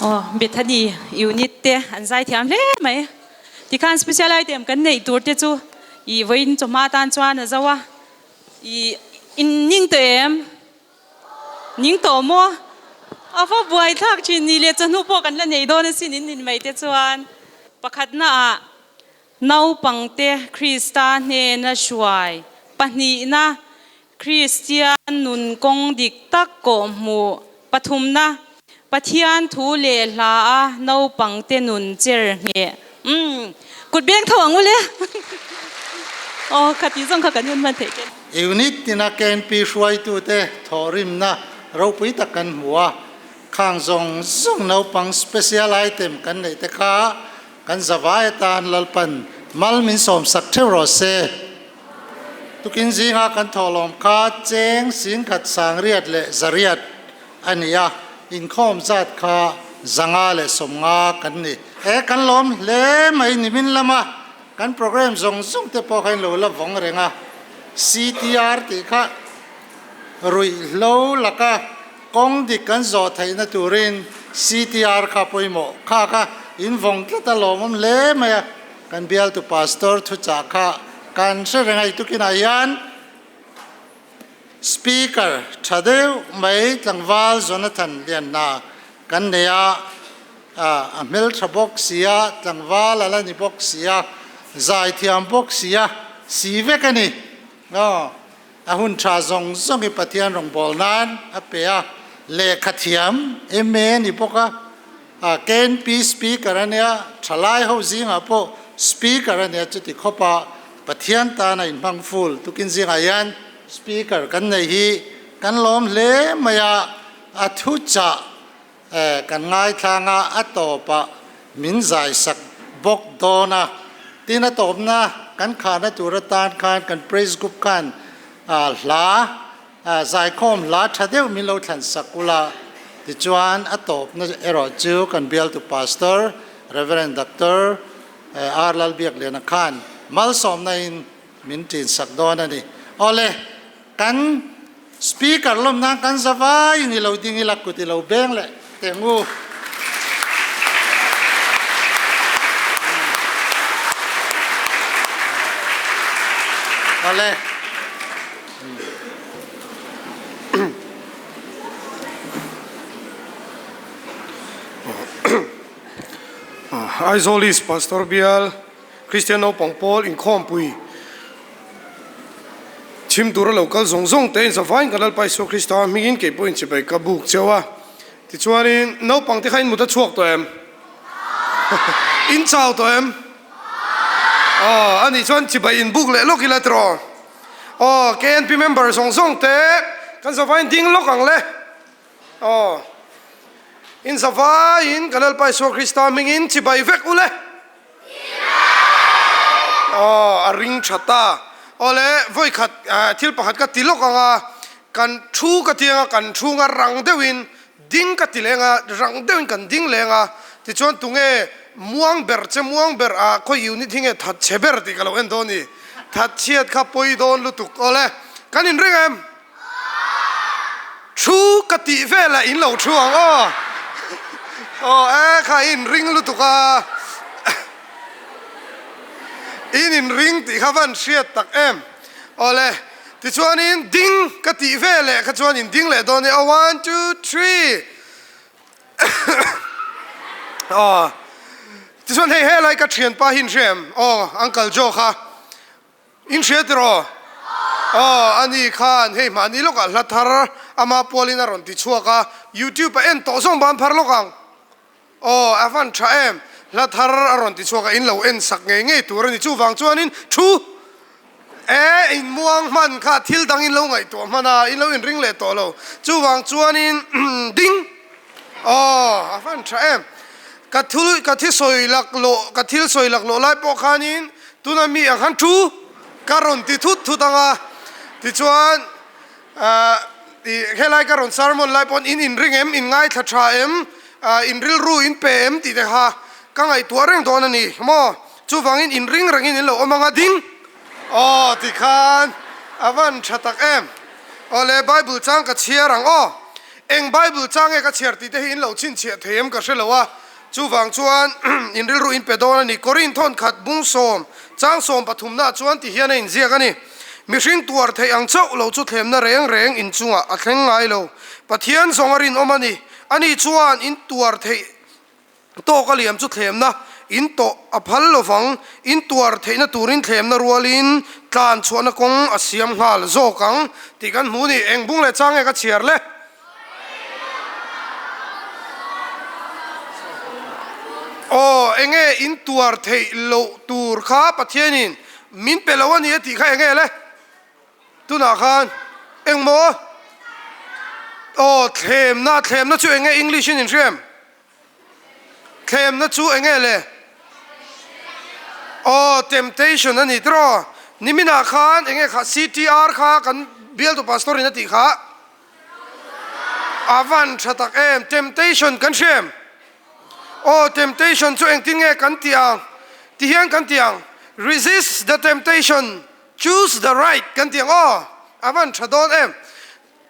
Aw Bethany unit te an zai thiam hle mai. Tikhan special item kan neih tur te chu ih vawiin chawhma atan chuan a zo a, ih in ning tawh em? Ning tawh maw? A va buai thlak thin ni le chawhnu pawh kan la nei dawn asin in nin mai te chuan pakhatna ah Naupangte Krista hnena hruai pahnihna, Kristian nun kawng dik tak kawhhmuh pathumna, Pathian thu leh hla a naupangte nun cher ngheh. Umm, kut beng tho ang u le. Aw, khati zawng kha kan hun hman theih ken. Unit tina KNP hruaitute thawhrimna ropui tak kan hmu a, khang zawng zawng naupang special item kan neih te kha Kan zavai atan Lalpan mal min sawmsak theuh rawh se. Tukin zinga kan thawhlawm kha cheng singkhat sangriat leh zariat a ni a, inkhawm zat kha zanga leh sawmnga kan ni. He kan lawm hle mai nimin lama kan program zawng zawng te pawh kha in lo la vawng reng a, CTR tih kha ruihhlo laka Kawng dik kan zawh theihna turin CTR kha pawimawh kha kha in vawng tlat a lawmawm hle mai a, kan bialtu Pastor thuchah kha kan hre reng a, i tukinah hian Speaker tha deuh mai tlangval Jonathan Lianhna kan nei a, a hmeltha bawk sia, tlangval a la ni bawk sia, zaithiam bawk sia, si vek a ni. Aw, a hun tha zawng zawng hi Pathian rawngbâwl nan a pe a, lehkha thiam MA a ni bawk a, KNP Speaker a nia, thalai ho zingah pawh Speaker a nia chuti khawpa Pathian tana inhmang full tukin zingah hian Speaker kan nei hi kan lawm hle mai a, a thuchah kan ngaithlang a, a tawpah min zaisak bawk dawn a, tin a tawpna kan khahna tur atan khan kan praise group khan hla zaikhawm hla tha deuh min lo thlansak ula, tichuan a tawpna erawh chu kan bialtu Pastor Rev. Doctor R. Lalbiakliana khan malsawmna in min ṭinsak dawn a ni. Awle, kan Speaker lawm nan kan za vaiin i lo ding ila kut i lo beng leh teh ngu. Awle. Aizawl East Pastor Bial Kristian naupang pawl inkhawmpui chhim tura lo kal zawng zawng te inzavain kan Lalpa Isua Krista hmingin kei pawh inchibai ka buk cheu a. Tichuanin naupang te kha in mut a chhuak tawh em? In chau tawh em? Aw, anih chuan chibai in buk leh lawk ila tiraw? Aw, KNP member zawng zawng te kan zavain ding lawk ang le. Aw, in zavaiin kan Lalpa Isua Krista hmingin chibai vek u le. Aw, a ring tha ta. Aw le, vawi khat thil pakhat ka ti lawk ang a, kan thu ka ti ang a, kan chhunga rang deuhin ding ka ti leng a, rang deuhin kan ding leng a, tichuan tunge muang ber che muang ber a khawi unit hi nge that chhe ber tih ka lo en dawn ni. That chhiat kha pawi dawn lutuk. Aw le, kan inring em? Thu ka tih velah in lo thu ang aw. Aw e kha in ring lutuk a. In in ring tih kha van hriat tak em. Awle tichuanin ding ka tih veleh kha chuan in ding leh dawn nia. One two three. Aw tichuan hei helai ka thianpa hi in hria em? Aw uncle Joe kha. In hria tiraw? Aw, ani khan hei mahni lawkah hla thar ama pualin a rawn ti chhuak a, YouTube a en tawh zawng ban phar lawk ang. Aw, a van tha em, hla thar a rawn ti chhuak a, in lo en sak ngei ngei tur a ni. Chuvang chuanin thu e in muang hman kha thil dang in lo ngaihtuah hman a, in lo inring leh tawh lo. Chuvang chuanin ding. Aw, a van tha em. Ka thil ka thi sawi laklawh ka thil sawi laklawh lai pawh khanin tuna mi ang khan thu ka rawn ti thut thut ang a, tichuan ah ih helai ka rawn sermon lai pawn in inring em, in ngaithla tha em, ah in rilru in pe em tih te kha ka ngaihtuah reng dawn a ni maw? Chuvangin inring rengin in lo awm ang a ding. Aw tikhan a van tha tak em. Aw le Bible chang ka chhiar ang aw. Eng Bible chang nge ka chhiar tih te hi in lo chhinchhiah thei em ka hre lo a. Chuvang chuan in rilru in pe dawn a ni. Korin thawnkhat bung sawm chang sawm pathumna chuan ti hian a inziak a ni. Mihring tuar theih ang chauh lo chu thlemna reng reng in chungah a thleng ngai lo. Pathian zawng a rinawm a ni. Ani chuan in tuar theih Tawk a liam chu thlemna in tawh a phal lovang, in tuar theihna turin thlemna rualin tlan chhuahna kawng a siam nghal zawk ang tih kan hmu ni. Eng bung leh chang nge ka chhiar le? Aw, enge in tuar theih loh tur kha Pathianin min pe lo a ni a tih kha enge le? Tunah khan engmaw? Aw, thlemna, thlemna chu enge English in in hria em? Thlemna chu enge le? Aw, temptation a ni tiraw? Niminah khan enge kha CTR kha kan bialtu pastor in a tih kha a van tha tak em? Temptation kan hria em? Aw, temptation chu engtin nge kan tih ang? Ti hian kan tih ang, resist the temptation, choose the right kan tih ang aw, a van tha dawn em?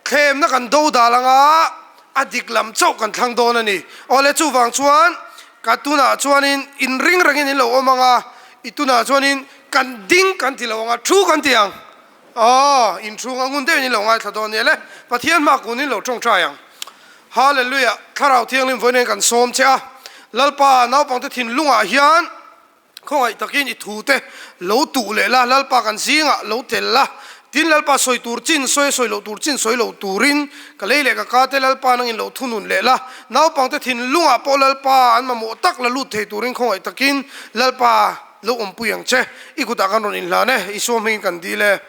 Thlemna kan do dal anga a dik lam chauh kan thlang dawn a ni. Awle chuvang chuan ka tunah chuanin inring rengin in lo awm anga i tunah chuanin kan ding kan ti lo anga thu kan ti ang. Aw, inchhung a ngun deuhin in lo ngaithla dawn nia le. Pathian hma kun in lo tawngtai ang. Hallelujah! Thlarau Thianghlim vawiin kan sawm che a, Lalpa naupangte thinlungah hian khawngaih takin i thute lo tuh leh la, Lalpa kan zingah lo tel la, tin Lalpa sawi tur chin sawi a sawi loh tur chin sawi lo turin ka lei leh ka ka te Lalpa nangin lo thunun leh la, naupangte thinlungah pawh Lalpa an mamawh tak la lut thei turin khawngaih takin Lalpa lo awmpui ang che, i kutah kan rawn inhlan e, Isua hmingin kan dil e.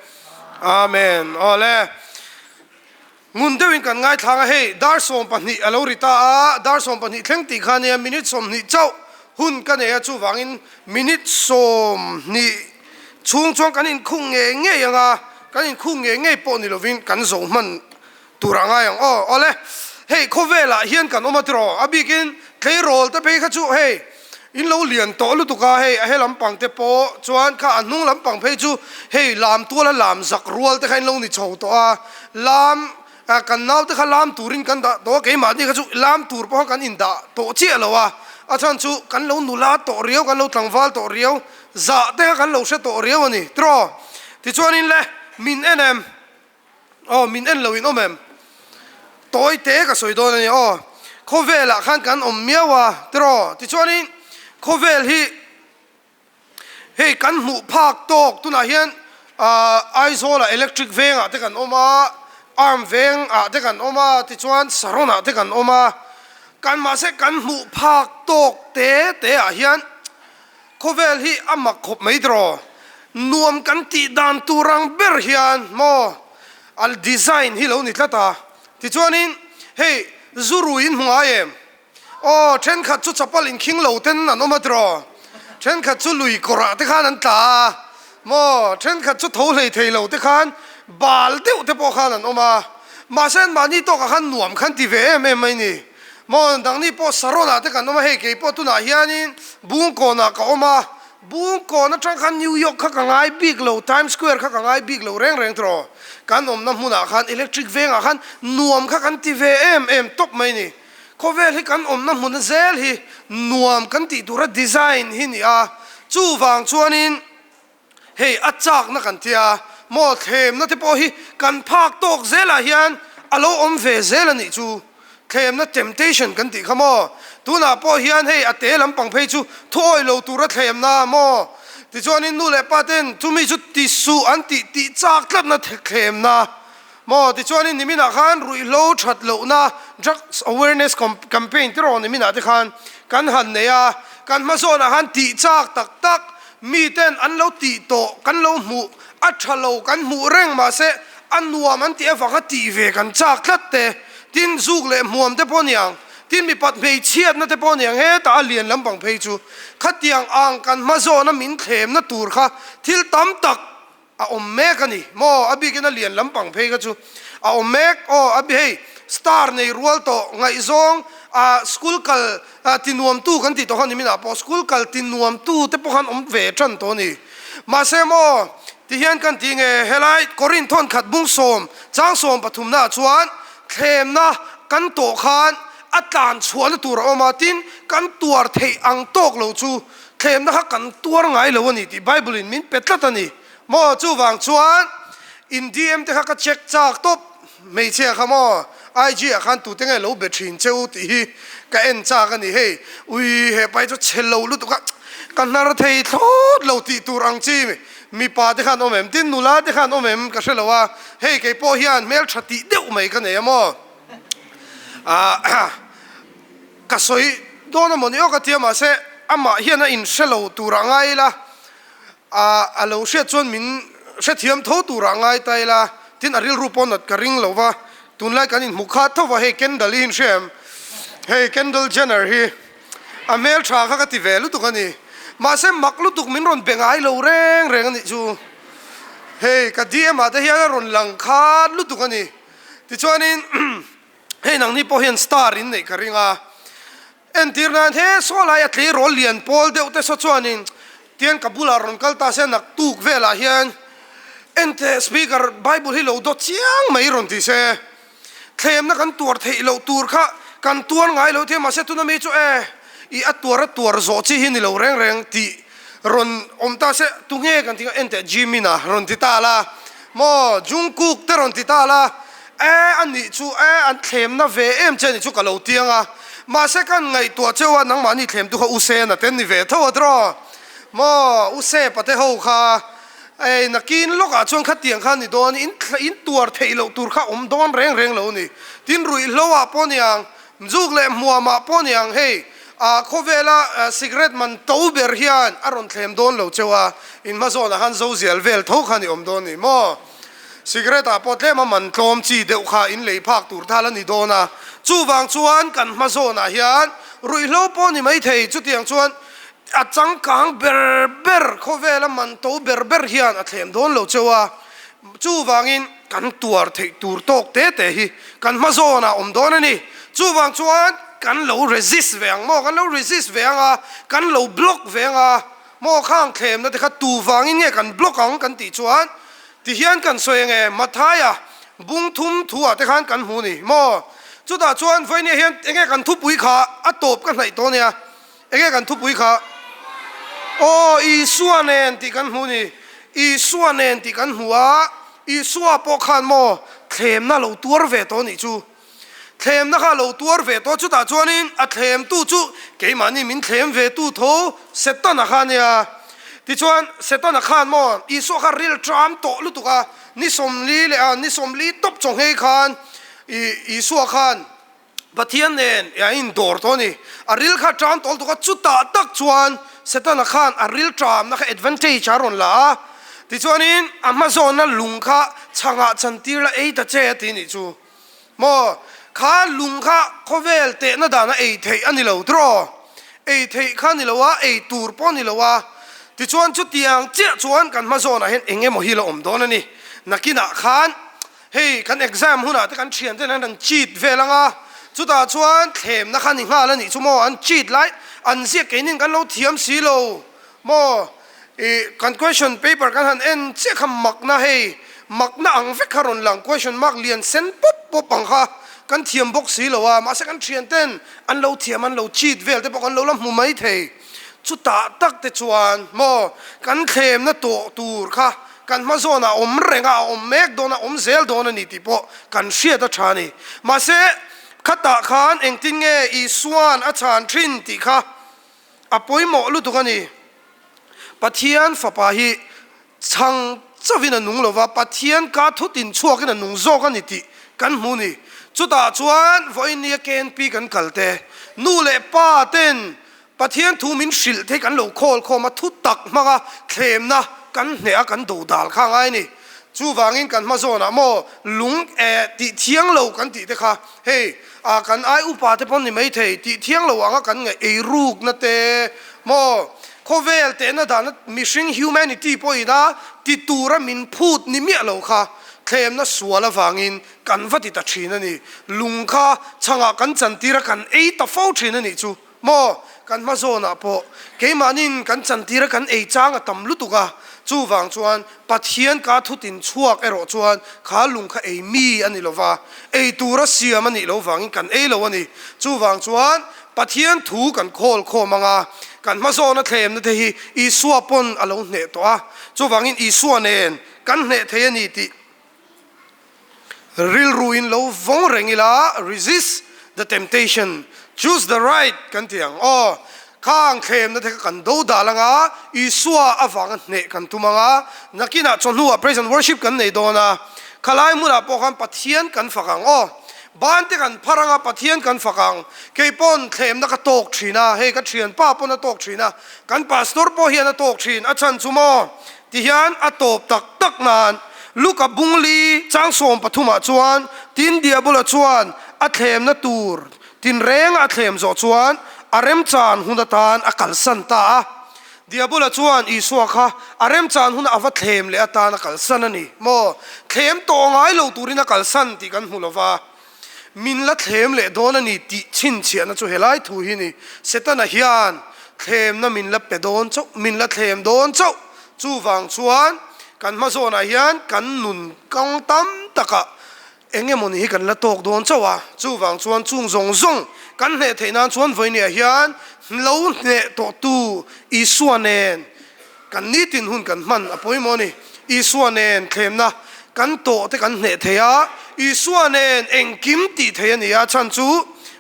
Amen. Awle. Ngun deuhin kan ngaithlang a, hei dar 12 a lo ri ta a, dar 12 thleng tih kha nia minute 20 chauh hun ka nei a, chuvangin minute 20 chhung chuan kan inkhung ngei ngei ang a, kan inkhung ngei ngei pawh ni lovin kan zo hman tur a ngai ang aw. Awle, hei khawvelah hian kan awm a tiraw, a bikin tleirawl te phei kha chu hei in lo lian tawh lutuk a, hei a he lampang te pawh chuan kha a hnung lampang phei chu hei lam tuala lam zak rual te kha in lo ni chho tawh a, Lam, kan naute kha lam turin kan dah tawh a, keimahni kha chu lam tur pawh kan indah tawh chiah lo a, a chhan chu kan lo nula tawh riau, kan lo tlangval tawh riau, zah te kha kan lo hre tawh riau a ni tiraw? Tichuanin le, min en em? Aw, min en lo in awm em? Tawi te ka sawi dawn a ni aw, khawvelah khan kan awm miau a tiraw? Tichuanin khawvel hi. Hei kan hmuh phak tawk tunah hian ahh Aizawlah electric vengah te kan awm a, arm vengah te kan awm a, tichuan Saron ah te kan awm a, kan mahse kan hmuh phak tawk te te ah hian khawvel hi a mak khawp mai tiraw, nuam kan tih dan tur ang ber hian maw a design hi lo ni tlat a, tichuanin hei zu rui in hmu ngai em? Aw, thenkhat chu chapal inkhing lo ten an awm a tiraw? Thenkhat chu lui kawrah te khan an tla a maw? Thenkhat chu tho hlei thei lo te khan bal deuh te pawh khan an awm a. Mahse an mahni tawkah khan nuam khan ti ve em em mai ni. Maw, dangni pawh Saron-ah te kan awm a, hei kei pawh tunah hianin Bungkawnah ka awm a, Bungkawn atang khan New York kha ka ngai bik lo, Times Square kha ka ngai bik lo reng reng tiraw? Kan awmna hmunah khan electric vengah khan nuam kha kan ti ve em em tawp mai ni. Khawvel hi kan awmna hmun zel hi nuam kan tih tura design hi ni a, chuvang chuanin hei a chakna kan tia maw thlemna te pawh hi kan phak tawk zelah hian a lo awm ve zel a nih chu, thlemna temptation kan tih kha maw, tunah pawh hian hei a te lampang phei chu thuawih lo tura thlemna maw, tichuanin nu leh pa ten chumi chu ti suh an tih tih chak tlatna thlemna. Maw tichuanin niminah khan ruihhlo that lohna drugs awareness campaign te rawn niminah te khan kan han nei a, kan hmazawnah khan tih chak tak tak miten an lo tih tawh kan lo hmuh a tha lo kan hmuh reng mahse a nuam an tih avanga tih ve kan chak tlat te tin zuk leh hmuam te pawh niang tin mipat hmeichhiatna te pawh niang hetah a lian lampang phei chu khatiang ang kan hmazawna min thlemna tur kha thil tam tak A awm mek a ni maw? A bikin a lian lampang phei kha chu a awm mek aw. A hei star nei rual tawh ngaihzawng ah school kal ti nuamtu kan tih tawh kha ni minah pawh school kal ti nuamtu te pawh khan awm ve tan tawh a ni. Mahse maw ti hian kan ti nge helai Korinth thawn khat bung sawm chang sawm pathumna ah chuan thlemna kan tawh khan a tlan chhuahna tur a awm a tin kan tuar theih ang tawk lo chu Thlemna kha kan tuar ngai lo a ni tih Bible in min pe tlat a ni maw? Chuvang chuan in DM te kha ka check chak tawp hmeichhia kha maw IG ah khan tute nge lo be thin che u tih hi ka en chak a ni. Hei ui he pai chu chhe lo lutuk a ka hnar thei thlawt lo tih tur ang chi mipa te khan awm em tin nula te khan awm em ka hre lo a, hei kei pawh hian hmeltha tih deuh mai ka nei a maw? Ahh. Ka sawi dawn a mawni aw ka tia mahse amah hian a inhre lo turah ngai ila, a lo hriat chuan min hrethiam tho turah ngai ta ila, tin a rilru pawh nat ka ring lo va, tunlai kan inhmu khat tho va hei Kendall hi inhria em? Hei Kendall Jenner hi a hmeltha kha ka ti ve lutuk a ni, mahse mak lutuk min rawn be ngai lo reng reng a nih chu, hei ka DM ah te hian a rawn lang khat lutuk a ni, tichuanin. Hei nangni pawh hian star in neih ka ring a, entir nan he saw lai a tleirawl lian pawl deuh te saw chuanin tiang ka bulah rawn kal ta se naktuk velah hian ente speaker bible hi lo dawt chiang mai rawn ti se, thlemna kan tuar theih loh tur kha kan tuar ngai lo thei mahse tuna mi chu e i a tuar a tuar zawh chi hi ni lo reng reng tih rawn awm ta se tunge kan ti ente Jimin-a rawn ti ta la. Maw Jungkook te rawn ti ta la, e a nih chu e an thlemna ve em che nih chu ka lo tiang a, mahse kan ngaihtuah cheu a nangmahni thlemtu kha U Sena te an ni ve tho a tiraw? Maw U Sepa te ho kha ei nakin lawkah chuan khatiang kha a ni dawn in in tuar theih loh tur kha awm dawn reng reng lo a ni. Tin ruihhlo ah pawh niang Zuk leh hmuamah pawh ni ang hei, ah khawvela cigarette man to ber hian a rawn thlem dawn lo cheu a, in hma zawnah khan zo zial vel tho kha ni awm dawn ni maw? Cigarette ah pawh tlema man tlawm chi deuh kha in lei phak tur thal a ni dawn a, chuvang chuan kan hma zawnah hian ruihhlo pawh ni mai thei, chutiang chuan a changkang ber ber khawvela man to ber ber hian a thlem dawn lo cheu a, Chuvangin kan tuar theih tur tawk te te hi kan hma zawnah awm dawn a ni. Chuvang chuan kan lo resist ve ang maw? Kan lo resist ve ang a, kan lo block ve ang a maw? Khang thlemna te kha tu vangin nge kan block ang kan tih chuan tihian kan sawi ang e, Mathaia bung thum thu ah te khan kan hmu ni maw? Chutah chuan vawinia hian enge kan thupui kha a tawp ka hnaih tawh nia. Enge kan thupui kha? Aw, Isua nen tih kan hmu ni. Isua nen tih kan hmu a, Isua pawh khan maw thlemna lo tuar ve tawh nih chu. Thlemna kha lo tuar ve tawh, chutah chuanin a thlemtu chu keimahni min thlem ve tu tho Setana kha a nia. Tichuan Setana khan maw Isua kha ril ṭam tawh lutuk a, ni 40 leh a, ni 40 tawp chawnghei khan Isua khan, Pathian nen a indawr tawh a ni. A ril kha ṭam tawl tuk a, chutah tak chuan Setana khan a ril ṭamna kha advantage a rawn la a. Tichuanin a hmazawnna lung kha chhangah chantir la ei ta che a ti nih chu. Maw, kha lung kha khawvel tehna dana ei theih a ni lo tiraw? Ei theih kha ni lo a, ei tur pawh a ni lo a. Tichuan chutiang chiah chuan kan hmazawnah hian eng emaw hi la awm dawn a ni. Nakinah khan Hei kan exam hunah te kan thian ten an rawn cheat vel anga, chutah chuan thlemna kha ni nghal a nih chu maw, an cheat lai an ziak keinin kan lo thiam si lo maw, ih kan question paper kan han en chiah kha makna hei makna ang vek kha rawn lang question mark lian sen pawp pawp ang kha kan thiam bawk si lo a, mahse kan thian ten an lo thiam an lo cheat vel te pawh kan lo la hmu mai thei, chutah tak te chuan maw kan thlemna tawh tur kha Kan hma zawnah a awm reng a, a awm mek dawn a, a awm zel dawn a ni tih pawh kan hriat a tha a ni. Mahse, khatah khan engtin nge Isua'n a chhan thin tih kha a pawimawh lutuk a ni. Pathian Fapa hi chhang chauhin a nung lo va, Pathian ka thutin chhuakin a nung zawk a ni tih kan hmu a ni. Chutah chuan vawiin KNP kan kal te, nu leh pa ten Pathian thu min hrilh thei kan lo khawl khawm a, thu tak hmanga thlemna kan hneh a, kan do dal kha ngai a ni. Chuvangin kan hma zawnah maw lung eh tih thiang lo kan tih te kha hei ah kan ai upa te pawn ni mai thei tih thiang lo anga kan ngaih ei rukna te maw khawvel tehna dahna mihring humanity pawhin a ti tura min phut ni miah lo kha thlemna sual avangin kan va ti ta thin a ni. Lung kha chhangah kan chantir a kan ei ta fo thin a nih chu. Maw, kan hma zawnah pawh keimahnin kan chantir a kan ei chang a tam lutuk a, chuvang chuan Pathian ka thutin chhuak erawh chuan kha lung kha ei mi a ni lo va, ei tura siam a nih lo vangin kan ei lo a ni. Chuvang chuan Pathian thu kan khawl khawm ang a, kan hma zawna thlemna te hi Isua pawn a lo hneh tawh a, chuvangin Isua nen kan hneh thei a ni tih Rilru in lo vawng reng ila, resist the temptation, choose the right kan ti ang. Aw, khang thlemna te kha kan do dal anga, Isua avanga hneh kan tum anga, nakinah chawhnuah praise and worship kan nei dawn a, khalai hmunah pawh khan Pathian kan fak ang. Aw, ban te kan phar anga Pathian kan fak ang. Kei pawn thlemna ka tawk thin a, hei ka thianpa pawn a tawk thin a, kan pastor pawh hian a tawk thin, a chhan chu maw? Tihian a tawp tak tak nan Luka bungli chang 13 ah chuan tin Diabola chuan a thlemna tur tinrenga a thlem zawh chuan a remchan hun atan a kalsan ta a. Diabola chuan Isua kha a remchan huna a va thlem leh atan a kalsan a ni maw? Thlem tawh ngai lo turin a kalsan tih kan hmu lo va, min la thlem leh dawn a ni tih chhinchhiahna chu helai thu hi ni. Setana hian thlemna min la pe dawn chauh, min la thlem dawn chauh. Chuvang chuan kan hma zawnah hian kan nun kang tam takah eng emawni hi kan la tawk dawn chauh a. Chuvang chuan chung zawng zawng kan hneh theih nan chuan vawinia hian lo hneh tawhtu Isua nen kan nitin hun kan hman a pawimawh a ni. Isua nen thlemna. Kan tawh te kan hneh thei a, Isua nen engkim tih thei a ni a, chhan chu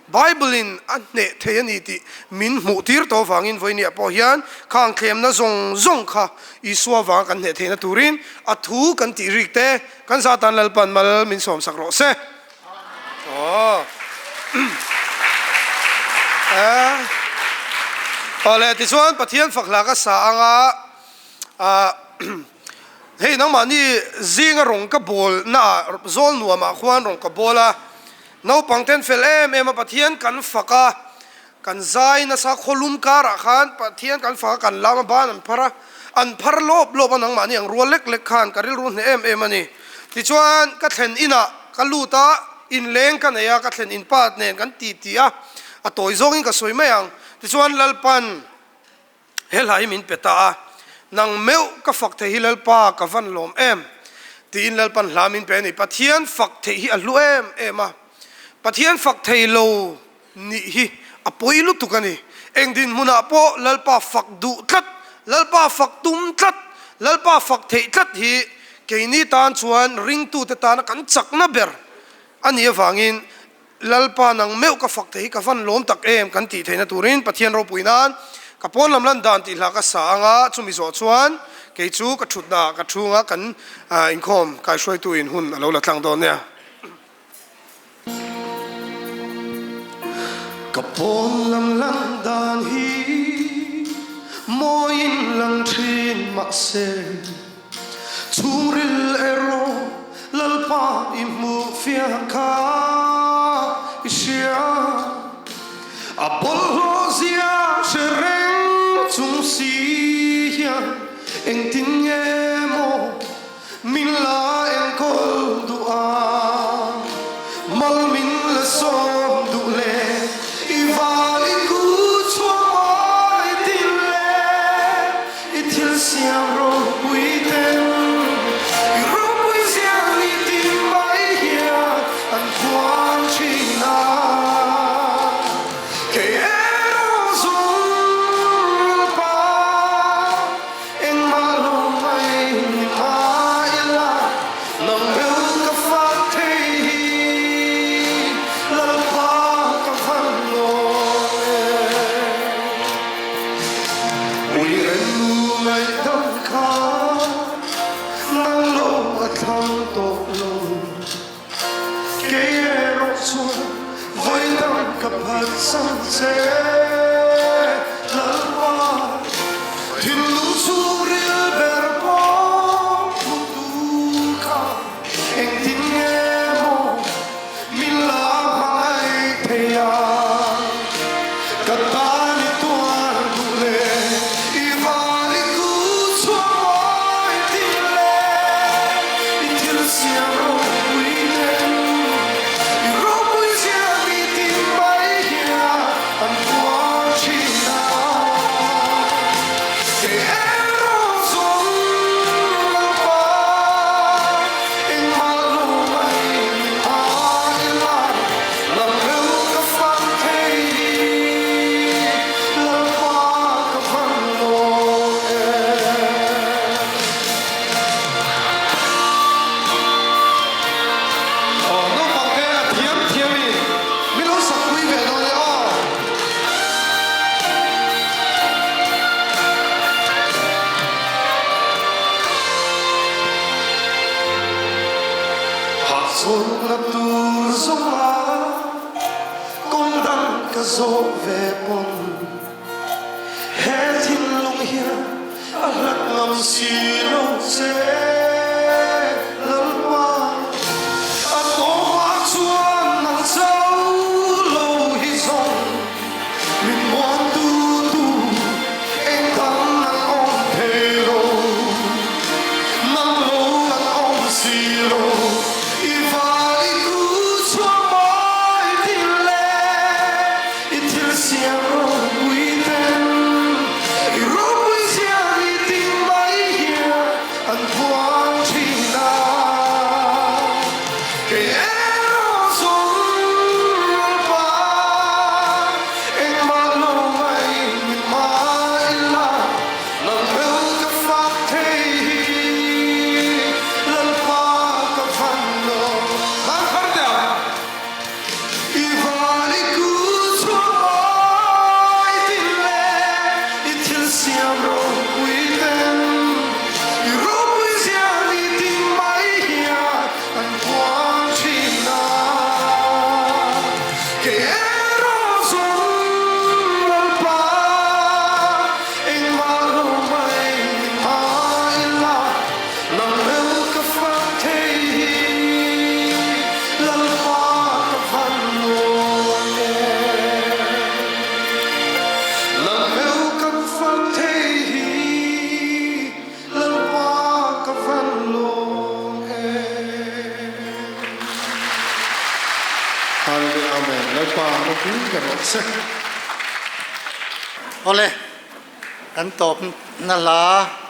Bible in a hneh thei a ni tih min hmuh tir tawh avangin vawinia pawh hian khang thlemna zawng zawng kha Isua vanga kan hneh theihna turin a thu kan tih rik te kan zatan Lalpan mal min sawmsak rawh se. Aw. Awle tichuan Pathian fak hla ka sa anga ah hei nangmahni zinga rawng ka bawl naah zawl nuamah khuan rawng ka bawl a, naupang ten fel em em a Pathian kan fak a, kan zai nasa khawlum karah khan Pathian kan fak a kan lam a ban an phar a, an phar lawp lawp a nangmahni ang rual lek lek khan ka rilru hneh em em a ni. Tichuan ka thlen inah ka lut a, inleng ka nei a, ka thlen inpa nen kan ti ti a, a tawi zawngin ka sawi mai ang. Tichuan Lalpan. He hla hi min pe ta a, nang meuh ka fak theih hi Lalpa ka van lawm em? tiin Lalpan hla min pe a ni. Pathian fak theih hi a hlu em em a, Pathian fak thei lo nih hi a pawi lutuk a ni. Eng dinhmunah pawh Lalpa fak duh tlat, Lalpa fak tum tlat, Lalpa fak theih tlat hi keini tan chuan ringtute tana kan chakna ber a nih avangin Lalpa nang meuh ka fak thei hi ka van lawm tak em kan tih theihna turin Pathian ropui nan ka pawn lam lan dan tih hla ka sa anga chumi zawh chuan kei chu ka thutna ah ka chhunga kan inkhawm kaihruaitu in hun a lo la tlang dawn nia. Ka pawn lam lan dan hi mawiin lang thin mahse. Chhungril erawh Lalpa i hmuh fiah kha i hria. A bawlhhlawh zia hre reng chung si hian engtin nge maw min la enkawl duh a, mal min la sawm duh le i val i ku chhuah mai tin le. I thil siam ropui ten i ropui ziah ni tih mai hian an khuang thin a. Kei erawh zawng pa engmah lo mai ni mah ila nang bel ka fak thei hi Lalpa ka van nawn e. Ui renu ngaihdam kha nang lo a thlang tawh lo. Kei erawh chuan vawi dang ka phatsan che Lalpa. Thinlung chhungril ber pawh hmu tu kha engtin nge maw Min la hmangaih thei a, ka tan i tuar duh le, i van i ku chhuak mawi tih le, i thil siam ropui ten, i ropui zia mi tin mai hian an puang thin a. Kei erawh zawng Lalpa engmah lo mai ni mah ila, lam reuh ka fang thei hi Lalpa ka van lawm em. Aw naupang te a thiam thiam in min lo sak pui ve dawn e aw. Hahchawlhna tur zawnga kawng dang ka zawh ve pawn he thinlung hian a hlat ngam si lo che Lalpa. A tawpah chuan nang cho lo hi zawng min muan tu tu eng dang an awm thei lo, nang lo an awm si lo, i val i ku chhuah mai thil le i thil siam ropui ten i ropui zia ni ting mai hian an phuah. Lalpa ropui ber rawh se. Awle, kan tawpna hla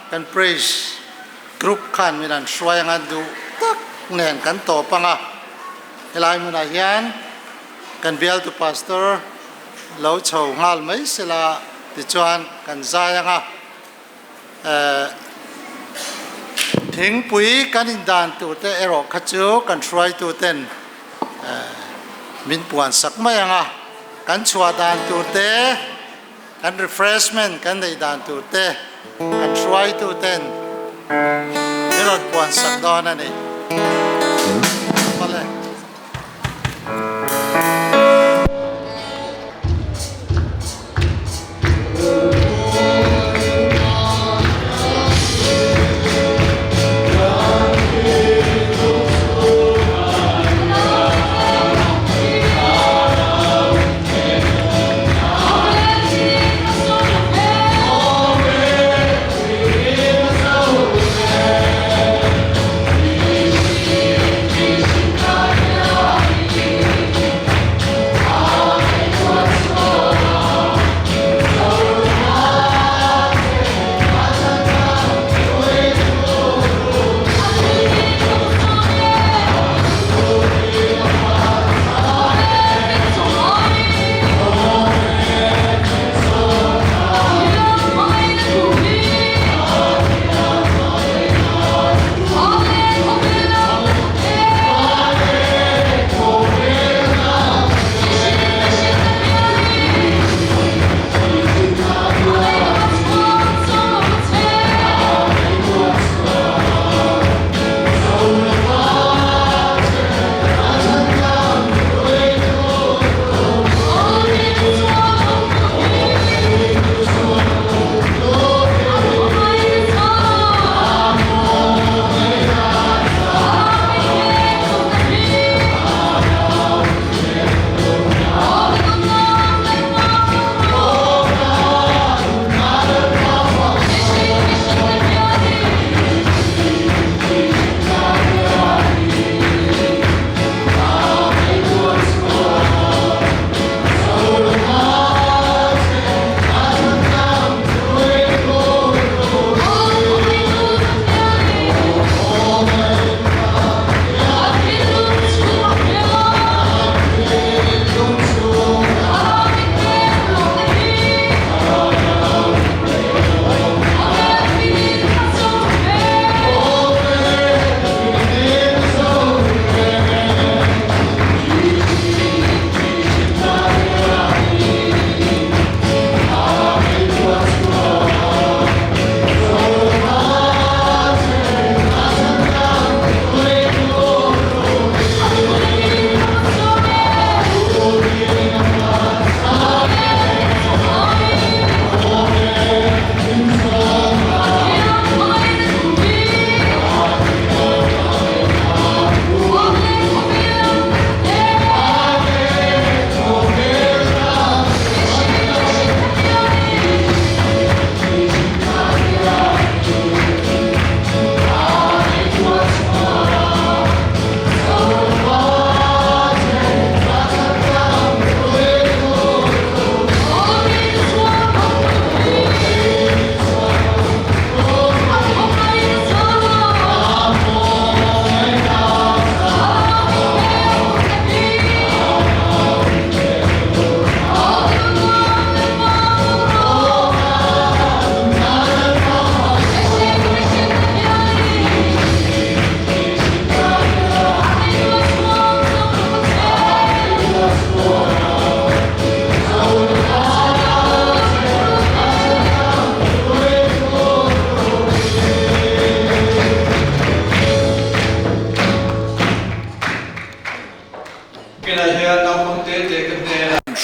kan praise group khan min an hruai anga duh tak nen kan tawp anga helai hmunah hian kan bialtu pastor lo chho nghal mai sela tichuan kan zai anga eh thingpui kan indan tur te erawh kha chu kan hruaitu ten eh min puan sak mai anga kan chhuah dan tur te kan refreshment kan neih dan tur te kan hruaitu ten min rawn puan sak dawn a ni. Awle.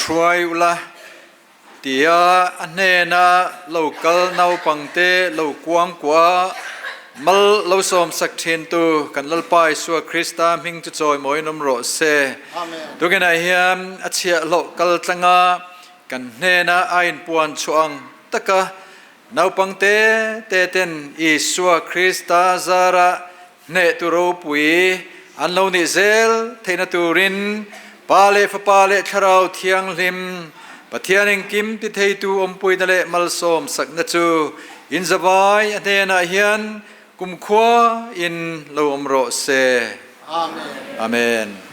Hruai ula tia a hnena lo kal naupangte lo kuangkuah mal lo sawmsak thintu kan Lalpa Isua Krista hming chu chawimawiin awm rawh se. Tukinah hian a chhiahhlawh kal tlanga kan hnena a inpuan chhuah ang taka naupangte te ten Isua Krista zara Hnehtu ropui an lo nih zel theihna turin Pa leh Fapa leh Thlarau Thianghlim, Pathian engkim ti theitu awmpuina leh malsawm sakna chu in zavai a hnenah hian kumkhua in lo awm rawh se. Amen. Amen.